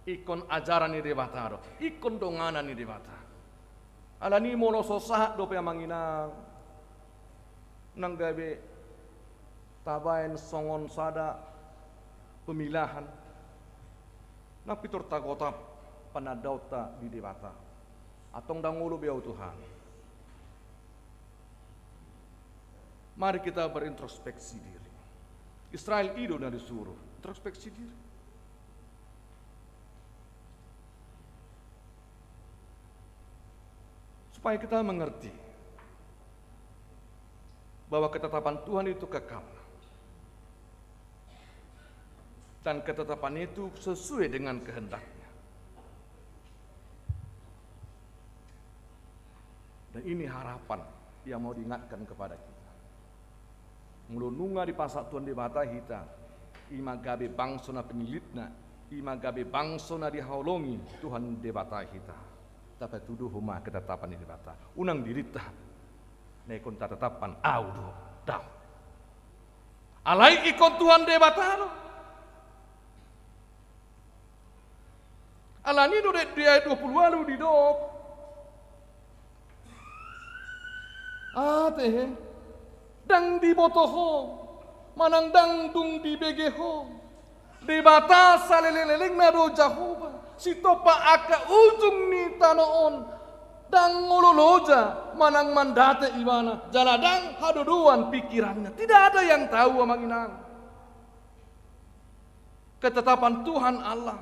Ingkon ajaran ni Debata do. Ingkon donganan ni Debata. Alani molo so sahat dope, amang inang, nang gabe tabaen songon sada pemilahan, nang pintor tagotap panandaonta di Debata. Antong ndang olo be ahu Tuhan. Mari kita berintrospeksi diri. Israel i do na disuruh introspeksi diri. Supaya kita mengerti bahwa ketetapan Tuhan itu kekal. Dan ketetapan itu sesuai dengan kehendak-Nya. Ini harapan yang mau diingatkan kepada kita. Molo nunga dipasahat Tuhan Debata hita, i ma gabe bangso na pinillitna, i ma gabe bangso na dihaholongi Tuhan Debata hita. Tapatuduhon ma ketetapan ni Debata. Unang dirinta na ingkon tatetapkan, au do, daong. Alai ingkon Tuhan Debata do. Alani do di ayat dua puluh ualu didok, ate he, ndang diboto ho, manang ndang dung dibege ho. Debata saleleng-lelengna do Jahowa, sitompa angka ujung ni tano on. Ndang olo loja manang mandate ibana, jala ndang hadodoan pikiranna. Tidak ada yang tahu, amang inang. Ketetapan Tuhan Allah.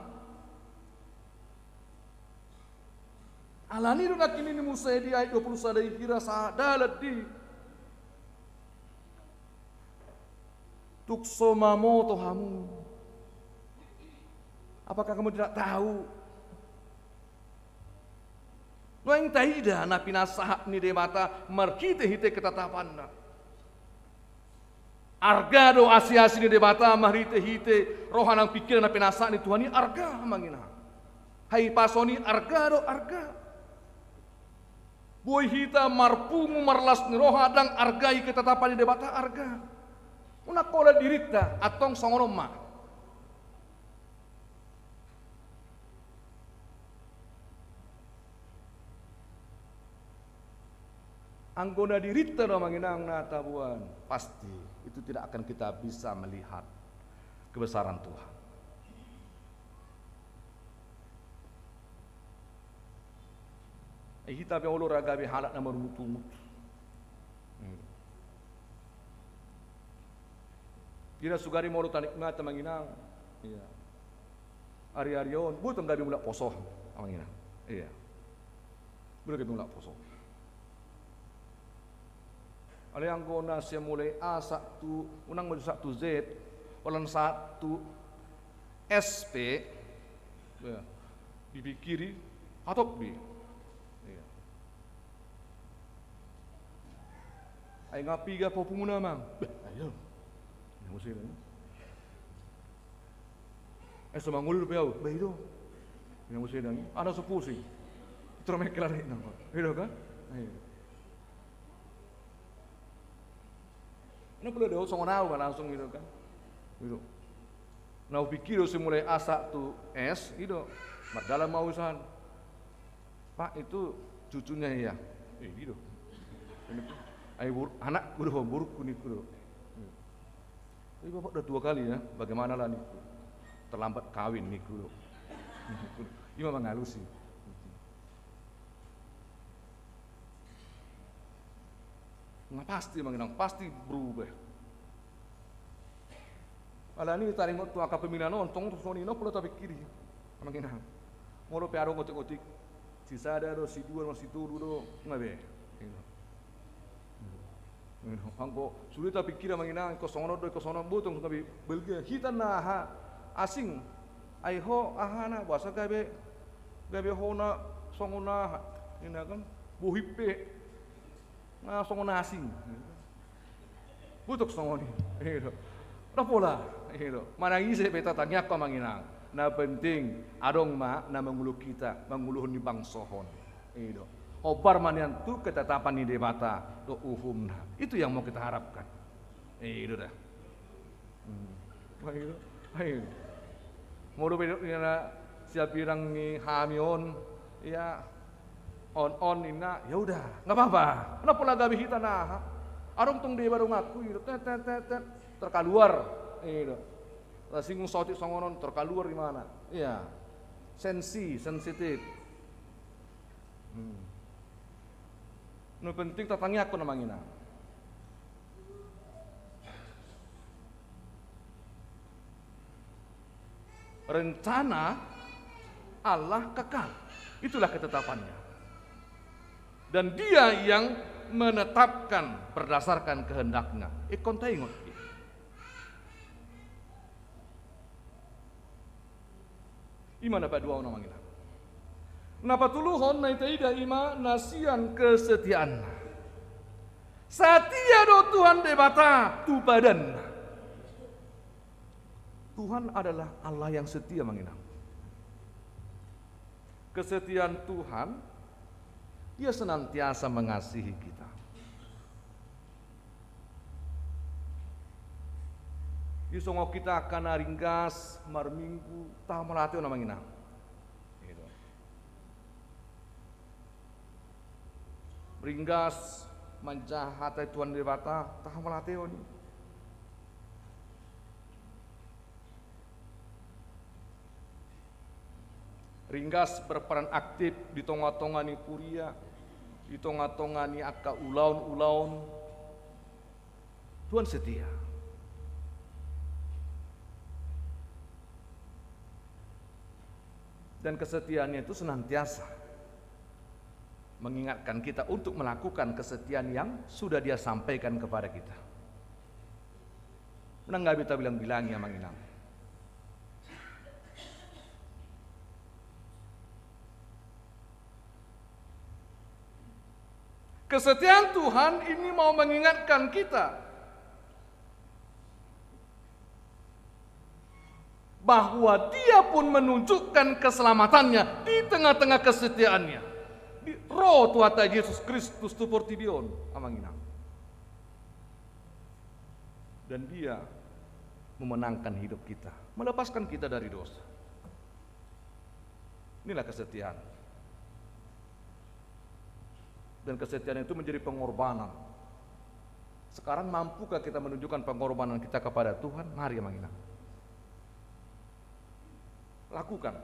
Alani do nangkin i ninna muse di ayat dua puluh sada i, hira sahat dalan di, tung so mamoto hamu. Apakah kamu tidak tahu? Nuaeng taida na pinasahat ni Debata marhite-hite ketetapanna. Arga do asi-asi ni Debata marhite-hite roha nang pikiran na pinasahat ni Tuhan i, arga, amang inang. Hahipason i arga do, arga. Boi hita marpungu marlas ni roha ndang argai ketetapan ni Debata, arga. Unang pola dirinta, antong songon on ma. Anggo na dirinta do, amang inang, na taboan, pasti itu tidak akan kita bisa melihat kebesaran Tuhan. Eh, hita pe olo ra gabe halak na marungut-ungut. Hmm. Ira sugari molo tanikmati, amang inang. Iya. Ari-ari on, boi tong gabe mulak poso, amang inang. Iya. Boi gabe mulak poso. Alai anggo na sian mulai A sahat tu, unang ma sahat tu Z, holan sahat tu S pe, ya, dipikiri, hatop be. Iya. Ai nga piga popunguna, amang? Bah, ayo. Nah, maksudnya. Eh, so mangolu dope au. Bah, i do. Yang mesti dang. Ana so pusing. Terus main kelari nang. I do kan? Ayo. Ini perlu do songon au kan langsung i do kan. I do. Na hupikir do si mulai A sahat tu S, i do. Mardalan ma au sian. Pak, itu cucunya ya? Eh, i do. Ini, ai bur-, anakku do, borukku ningku do. Tapi bapak udah dua kali ya, bagaimana lah ningku? Terlambat kawin ningku do. I ma mangalusi. Nga pasti, amang inang, pasti berubah. Alani taringot tu angka pemikiran on, tong songon i na pola tapikiri, amang inang. Molo pe adong otik-otik, sisada do, sidua do, situlu do, nga be. Anggo sude tapikiri, amang inang, ingkon songon on do, ingkon songon on, boi tong gabe balga. Hita na aha, asing. Ai ho ahana, boasa gabe, gabe ho na songon aha, ninna kan, bohim pe. Nga songon asing. Boi tong songon i. I do. Ra pola. I do. Manang ise pe tatangiangkon, amang inang. Na penting adong ma na mangulahon hita, mangulahon ni bangso on. I do. Hombar ma nian tu ketetapan ni Debata dohot uhumna. Itu yang mau kita harapkan. I do da. Hmm. Ayo, ayo. Molo pe didok ninna siapirang ni hami on, ya, on, on ninna, ya udah, nggak apa-apa. Kenapa pola gabe hita na aha? Adong tong deba donganku i do, tet, tet, tet, tet. Terkaluar, i do. Tersinggung saotik songon on, terkaluar di mana? Iya. Sensi, sensitif. Hmm. Na penting tatangiangkon, amang inang. Rencana Allah kekal. Itulah ketetapannya. Dan Dia yang menetapkan berdasarkan kehendak-Nya. Ingkon taingot. I ma na paduahon, amang inang. Na patoluhon na taida i ma na sian kesetiaan. Setia do Tuhan Debata tu padan. Tuhan adalah Allah yang setia, Amang Inang. Kesetiaan Tuhan, Dia senantiasa mengasihi kita. Disongon hita angka na ringgas marminggu, taha mauliate on, Amang Inang. Gitu. Ringgas manjaha hata ni Tuhan Debata, taha mauliate on. Ringgas berperan aktif di tongatonga ni kuria, di tongatonga ni angka ulaonulaon. Tuhan setia. Dan kesetiaan-Nya itu senantiasa mengingatkan kita untuk melakukan kesetiaan yang sudah Dia sampaikan kepada kita. Unang gabe tabilangbilangi, Amang Inang. Kesetiaan Tuhan ini mau mengingatkan kita bahwa Dia pun menunjukkan keselamatannya di tengah-tengah kesetiaan-Nya. Di, ro Tuhanta Jesus Kristus tu portibi on, Amang Inang. Dan Dia memenangkan hidup kita, melepaskan kita dari dosa. Inilah kesetiaan. Dan kesetiaan itu menjadi pengorbanan. Sekarang, mampukah kita menunjukkan pengorbanan kita kepada Tuhan? Mari, Amang Inang. Lakukan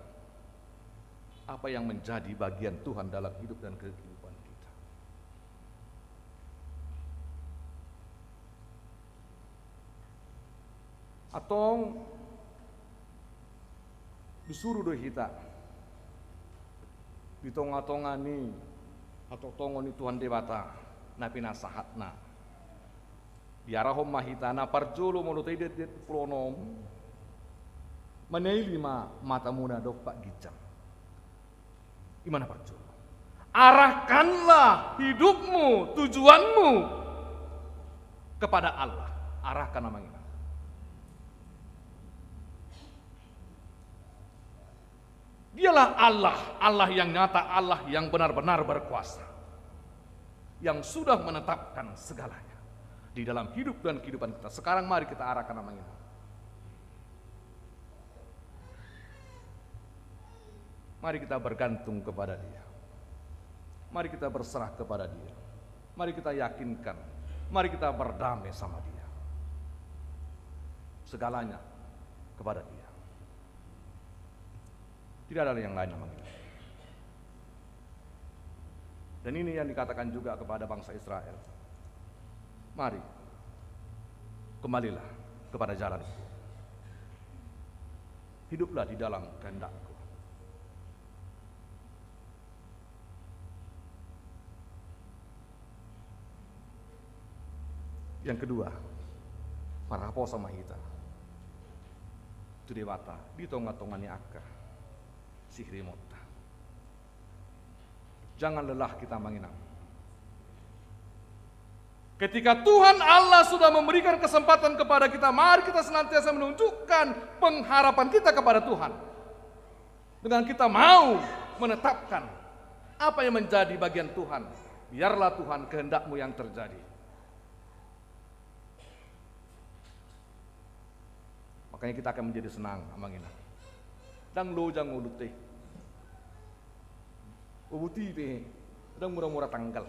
apa yang menjadi bagian Tuhan dalam hidup dan kehidupan kita. Antong disuru do hita di tongatonga ni hatongtongon ni Tuhan Debata na pinasahatna. Diarahon ma hita, na parjolo molo taida di ayat sampulu onom, maneili ma matamuna dompak ginjang. I ma na parjolo. Arahkanlah hidupmu, tujuanmu kepada Allah. Arahkan, Amang Inang. Dialah Allah, Allah yang nyata, Allah yang benar-benar berkuasa, yang sudah menetapkan segalanya di dalam hidup dan kehidupan kita. Sekarang mari kita arahkan, Amang Inang. Mari kita bergantung kepada Dia. Mari kita berserah kepada Dia. Mari kita yakinkan. Mari kita berdamai sama Dia. Segalanya kepada Dia. Tidak ada yang lain, Amang Inang. Dan ini yang dikatakan juga kepada bangsa Israel. Mari, kembalilah kepada jalanku. Hiduplah di dalam kehendak-Ku. Yang kedua, marhaposan ma hita tu Debata di tongatonga ni angka sihirimonta. Jangan lelah kita, Amang Inang. Ketika Tuhan Allah sudah memberikan kesempatan kepada kita, mari kita senantiasa menunjukkan pengharapan kita kepada Tuhan. Dengan kita mau menetapkan apa yang menjadi bagian Tuhan, biarlah Tuhan kehendak-Mu yang terjadi. Makanya kita akan menjadi senang, Amang Inang. Ndang lojang ngolunta i. Obut i pe, ndang muramura tanggal.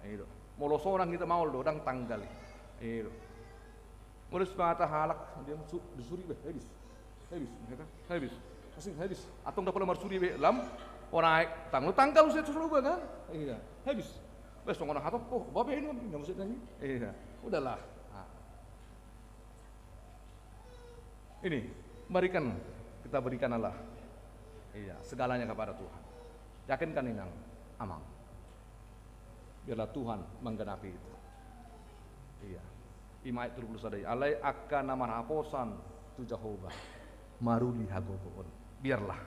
I do. Molo sonang hita maol do, ndang tanggal i. I do. Molo sipata halak, dia su-, disuri be, habis. Habis, ya kan? Habis. Asing habis. Antong dapot marsuri be, lam, ora aek, tanggal, tanggal usia terus lu kan? Iya, habis. Be songon na hatop, oh, babe ini, ini maksudnya ini. Iya, udahlah. Nah. Ini, berikan, kita berikan Allah. Iya, segalanya kepada Tuhan. Yakinkan, Inang, Amang. Biarlah Tuhan menggenapi itu. Iya. I ma ayat tolu pulu sada i, alai angka na marhaposan tu Jahowa maruli hagogoon. Biarlah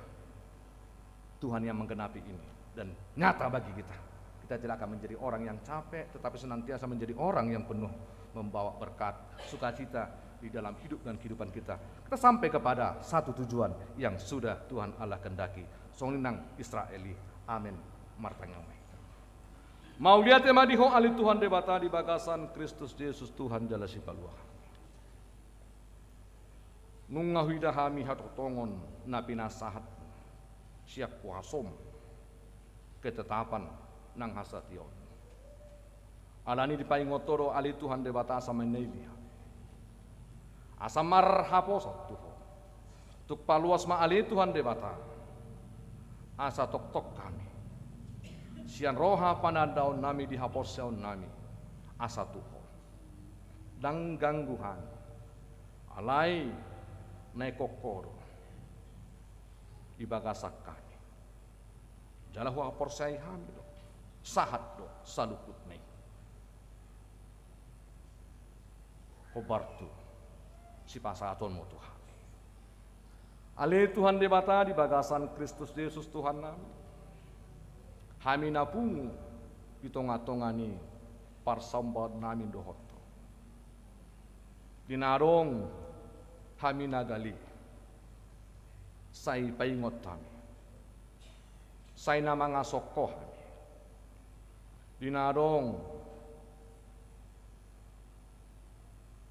Tuhan yang menggenapi ini. dan nyata bagi kita. Kita tidak akan menjadi orang yang capek, tetapi senantiasa menjadi orang yang penuh membawa berkat, sukacita di dalam hidup dan kehidupan kita. Kita sampai kepada satu tujuan yang sudah Tuhan Allah kehendaki. Songon i nang Israel i. Amen. Martangiang ma hita. Mauliate ma di Ho ale Tuhan Debata di bagasan Kristus Jesus Tuhan jala Sipaluahon. Nunga huida hami hatongtongon na pinasahat sian kuasom, ketetapan nang hasatiaon. Alani i dipaingot Ho do ale Tuhan Debata asa manailia, asa marhaposan tu Ho. Tung paloas ma ale Tuhan Debata, asa tongtong hami sian roha panandaon nami di haporseaon nami asa tu Ho. Ndang ganggu hami, alai naeng Ho do di bagasan hami. Jala huhaporseai hami do, sahat do saluhutna i. Hombar tu sipasahatonmu tu hami. Ale Tuhan Debata di bagasan Kristus Jesus Tuhan nami, hami na pungu di tongatonga ni parsambaon nami dohot Ho. Di na adong hami na gale, sai paingot hami, sai na mangasongko hami. Di na adong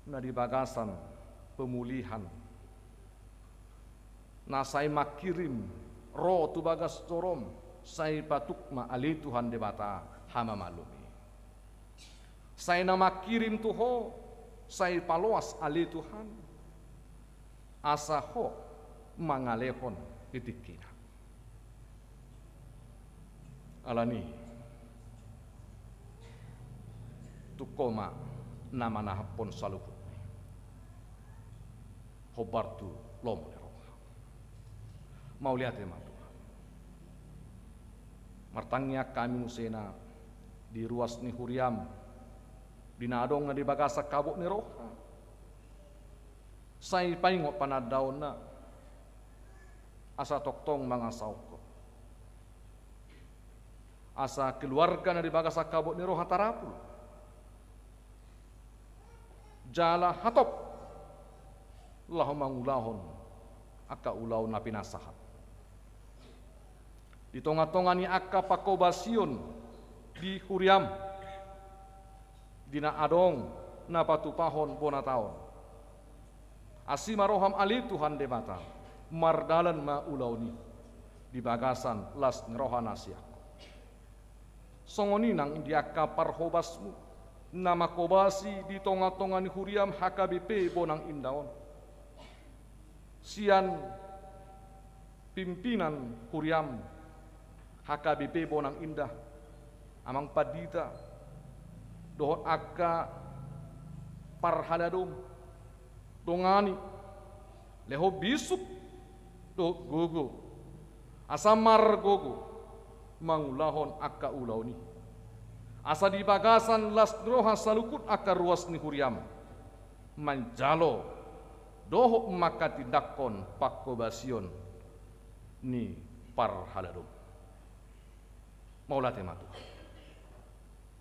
na di bagasan pemulihan, na sai mangkirim ro tu bagas jorom, sai patuk ma ale Tuhan Debata hamamalum i. Sai na mangkirim tu Ho, sai paloas ale Tuhan, asa Ho mangalehon di tingkina. Alani i, tung Ho ma na manahaphon saluhutna i. Hombar tu lomo ni roha. Mauliate ma Tuhan. Martangiang hami muse na di ruas ni huriam, di na adong na di bagasan habot ni roha, sai paingot panandaonna, asa tongtong mangasahon Ho. Asa keluarga na di bagasan habot ni roha tarapul jala hatop laho mangulahon angka ulaon na pinasahat. Di tongatonga ni angka panghobasion di huriam, di na adong na patupahon bona taon, asi ma roham ale Tuhan Debata, mardalan ma ulaon i di bagasan las ni roha na sian Ho. Songon i nang di angka parhobasmu na manghobasi di tongatonga ni huriam H K B P Bonang Indah on, sian pimpinan huriam H K B P Bonang Indah, amang pandita dohot angka parhalado, dongani, lehon bisuk dohot gogo, asa margogo mangulahon angka ulaon i, asa di bagasan las ni roha saluhut angka ruas ni huriam manjalo dohot manghatindanghon panghobasion ni parhalado. Mauliate ma Tuhan.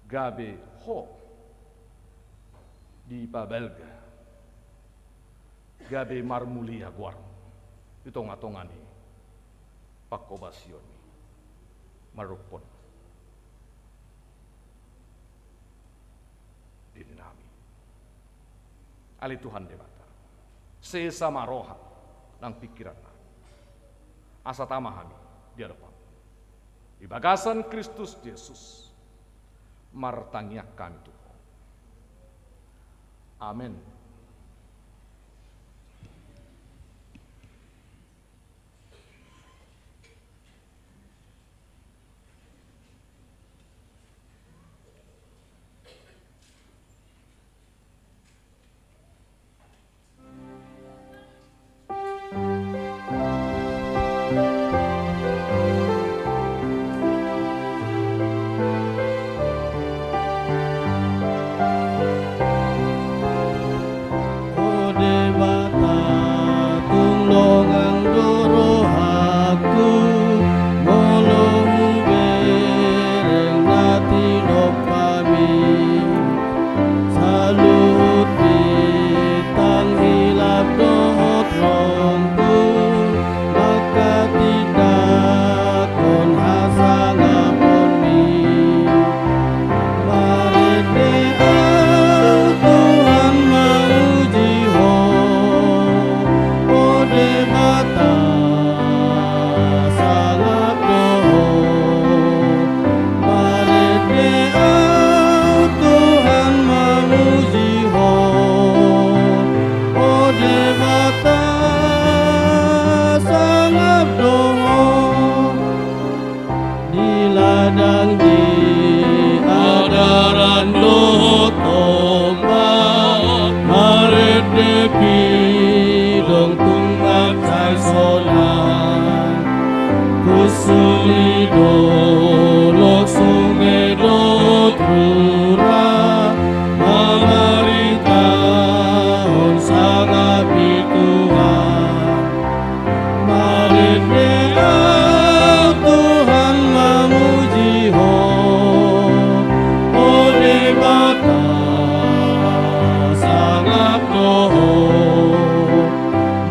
Gabe Ho dipabalga, gabe marmulia goarmu di tongatonga ni panghobasion i. Marrupon diri nami. Ale Tuhan Debata, sesa ma roha nang pingkiran nami, asa tama hami di adopanmu. Di bagasan Kristus Jesus martangiang hami tu Ho. Amen. dohot rohangku, manghatindanghon hasangaponMi. Marende ahu Tuhan mamuji Ho, o Debata, sangap do Ho. Marende ahu Tuhan mamuji Ho, o Debata, sangap do Ho. Di ladang, di adaran dohot ombak, marende pidong tung mansai sonang. Pusuk ni dolok, sunge dohot rura, mamaritahon sangap ni Tuhan. Marende ahu Tuhan mamuji Ho, o Debata, sangap do Ho.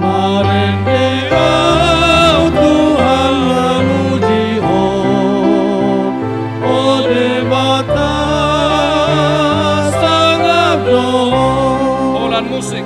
Marende ahu Tuhan mamuji Ho, o Debata, sangap do Ho. Holan musik.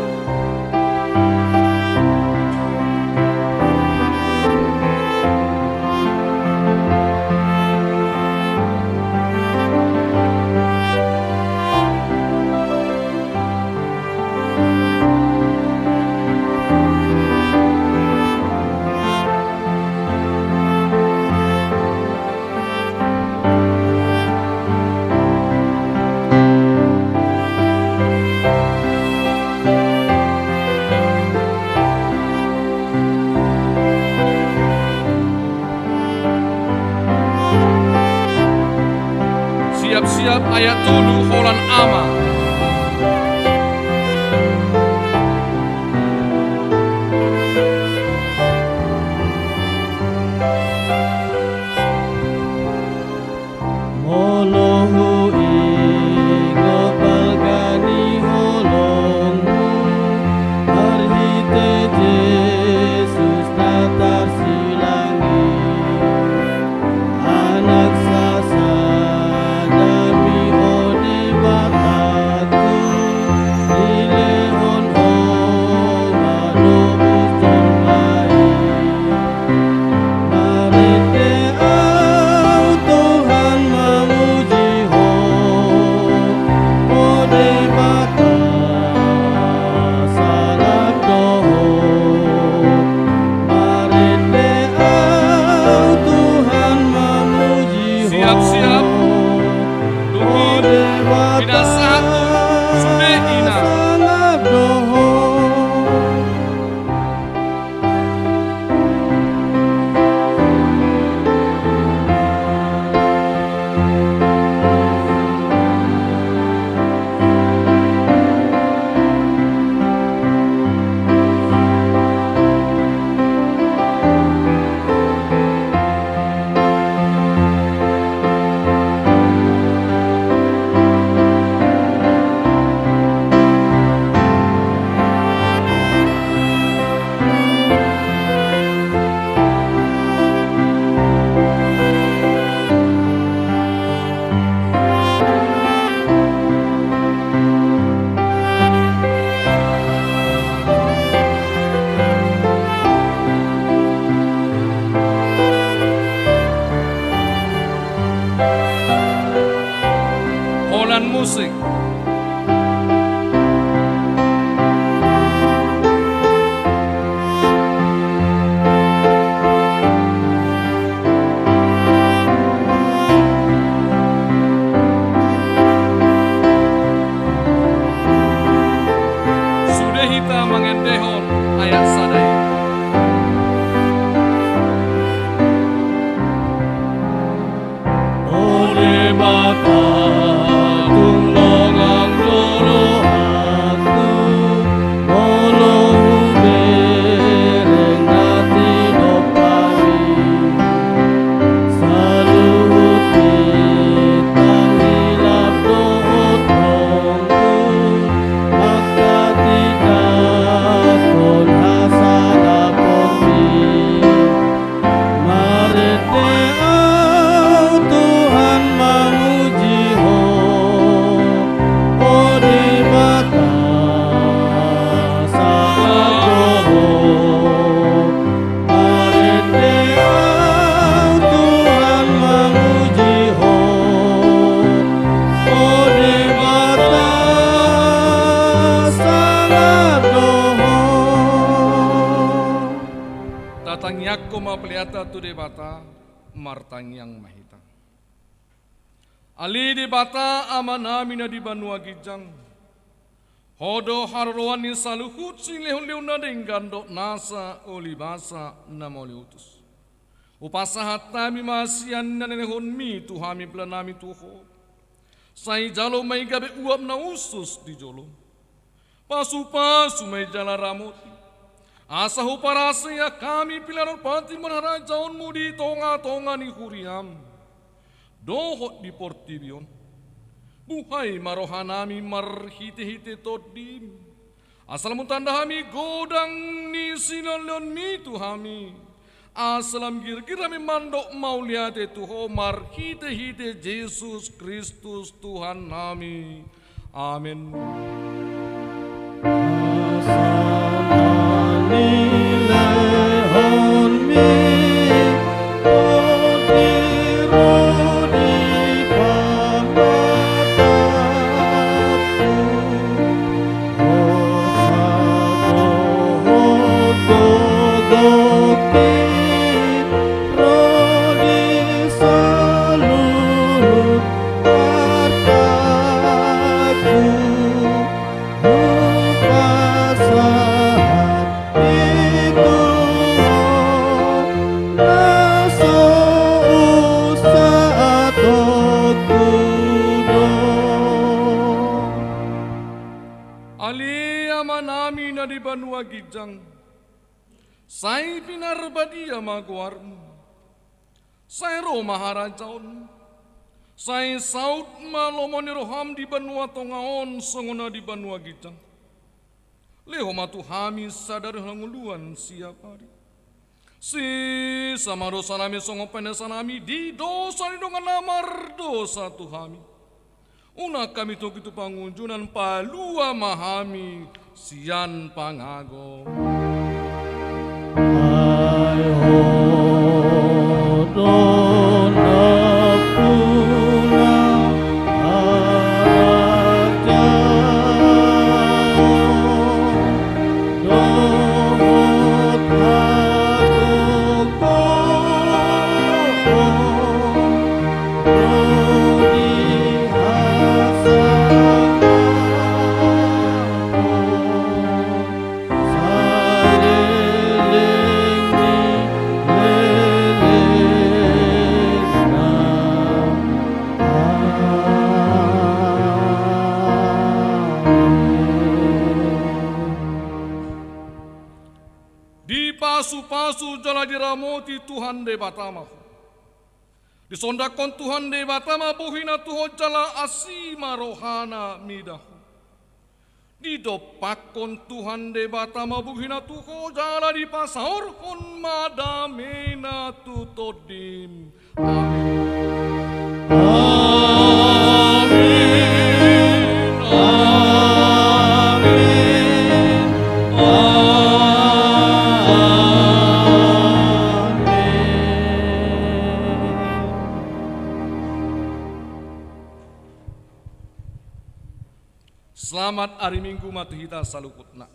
Siap-siap, ayat tolu, holan Ama. Molo huingot balga ni holongMu, marhite Jesus na tarsilang i, Anak sasada-Mi, o Debata. Tangiangkon ma peleanta tu Debata, martangiang ma hita. Ale Debata Amanami na di banua ginjang, Ho do haroroan ni saluhut silehonlehon na denggan dohot nasa ulibasa na mauliutus. Hupasahat hami ma sian na nilehonMi tu hami peleanami tu Ho. Sai jalo ma i gabe uap na hushus di jolo. Pasupasu ma i jala ramoti, asa huparasea hami pelean dohot patimor harajaonMu di tongatonga ni huriaM dohot di portibi on. Buhai ma rohanami marhitehite TondiM, asa lam tanda hami godang ni silehonlehonMi tu hami, asa lam girgir hami mandok mauliate tu Ho marhitehite Jesus Kristus Tuhannami. Amen. Ale Amanami na di banua ginjang, sai pinarbadia ma goarMu. Sai ro ma harajaonMu. Sai saut ma lomo ni rohaM di banua tonga on songon na di banua ginjang. Lehon ma tu hami sadari on hangoluan siapari. Sesa ma dosanami songon panesanami di dosa ni dongan na mardosa tu hami. Unang hami togihon tu pangunjunan, palua ma hami sian pangago. Ai Ho do nampuna harajaon dohot hagogoon. Dipasupasu jala diramoti Tuhan Debata ma ho. Disondangkon Tuhan Debata ma bohina tu ho jala asi ma rohana mida ho. Didompakkon Tuhan Debata ma bohina tu ho jala dipasaorhon ma damena tu tondim. Amin. Amin. Amin. Amin. Selamat ari Minggu ma tu hita saluhutna.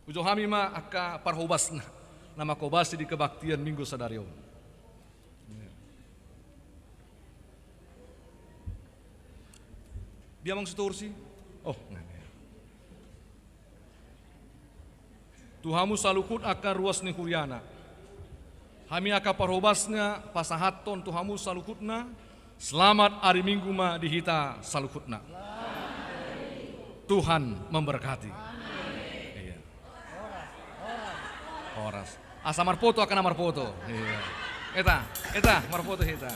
Ujo hami ma angka parhobasna na manghobasi di kebaktian Minggu sadari on. Dia mang sitorsi? Oh, tu hamu saluhut angka ruas ni huriana. Hami angka parhobasna pasahathon tu hamu saluhutna. Selamat ari Minggu ma di hita saluhutna. Tuhan memberkati. Iya. Horas. Asa marpoto angka na marpoto. Iya. Eta, eta marpoto hita.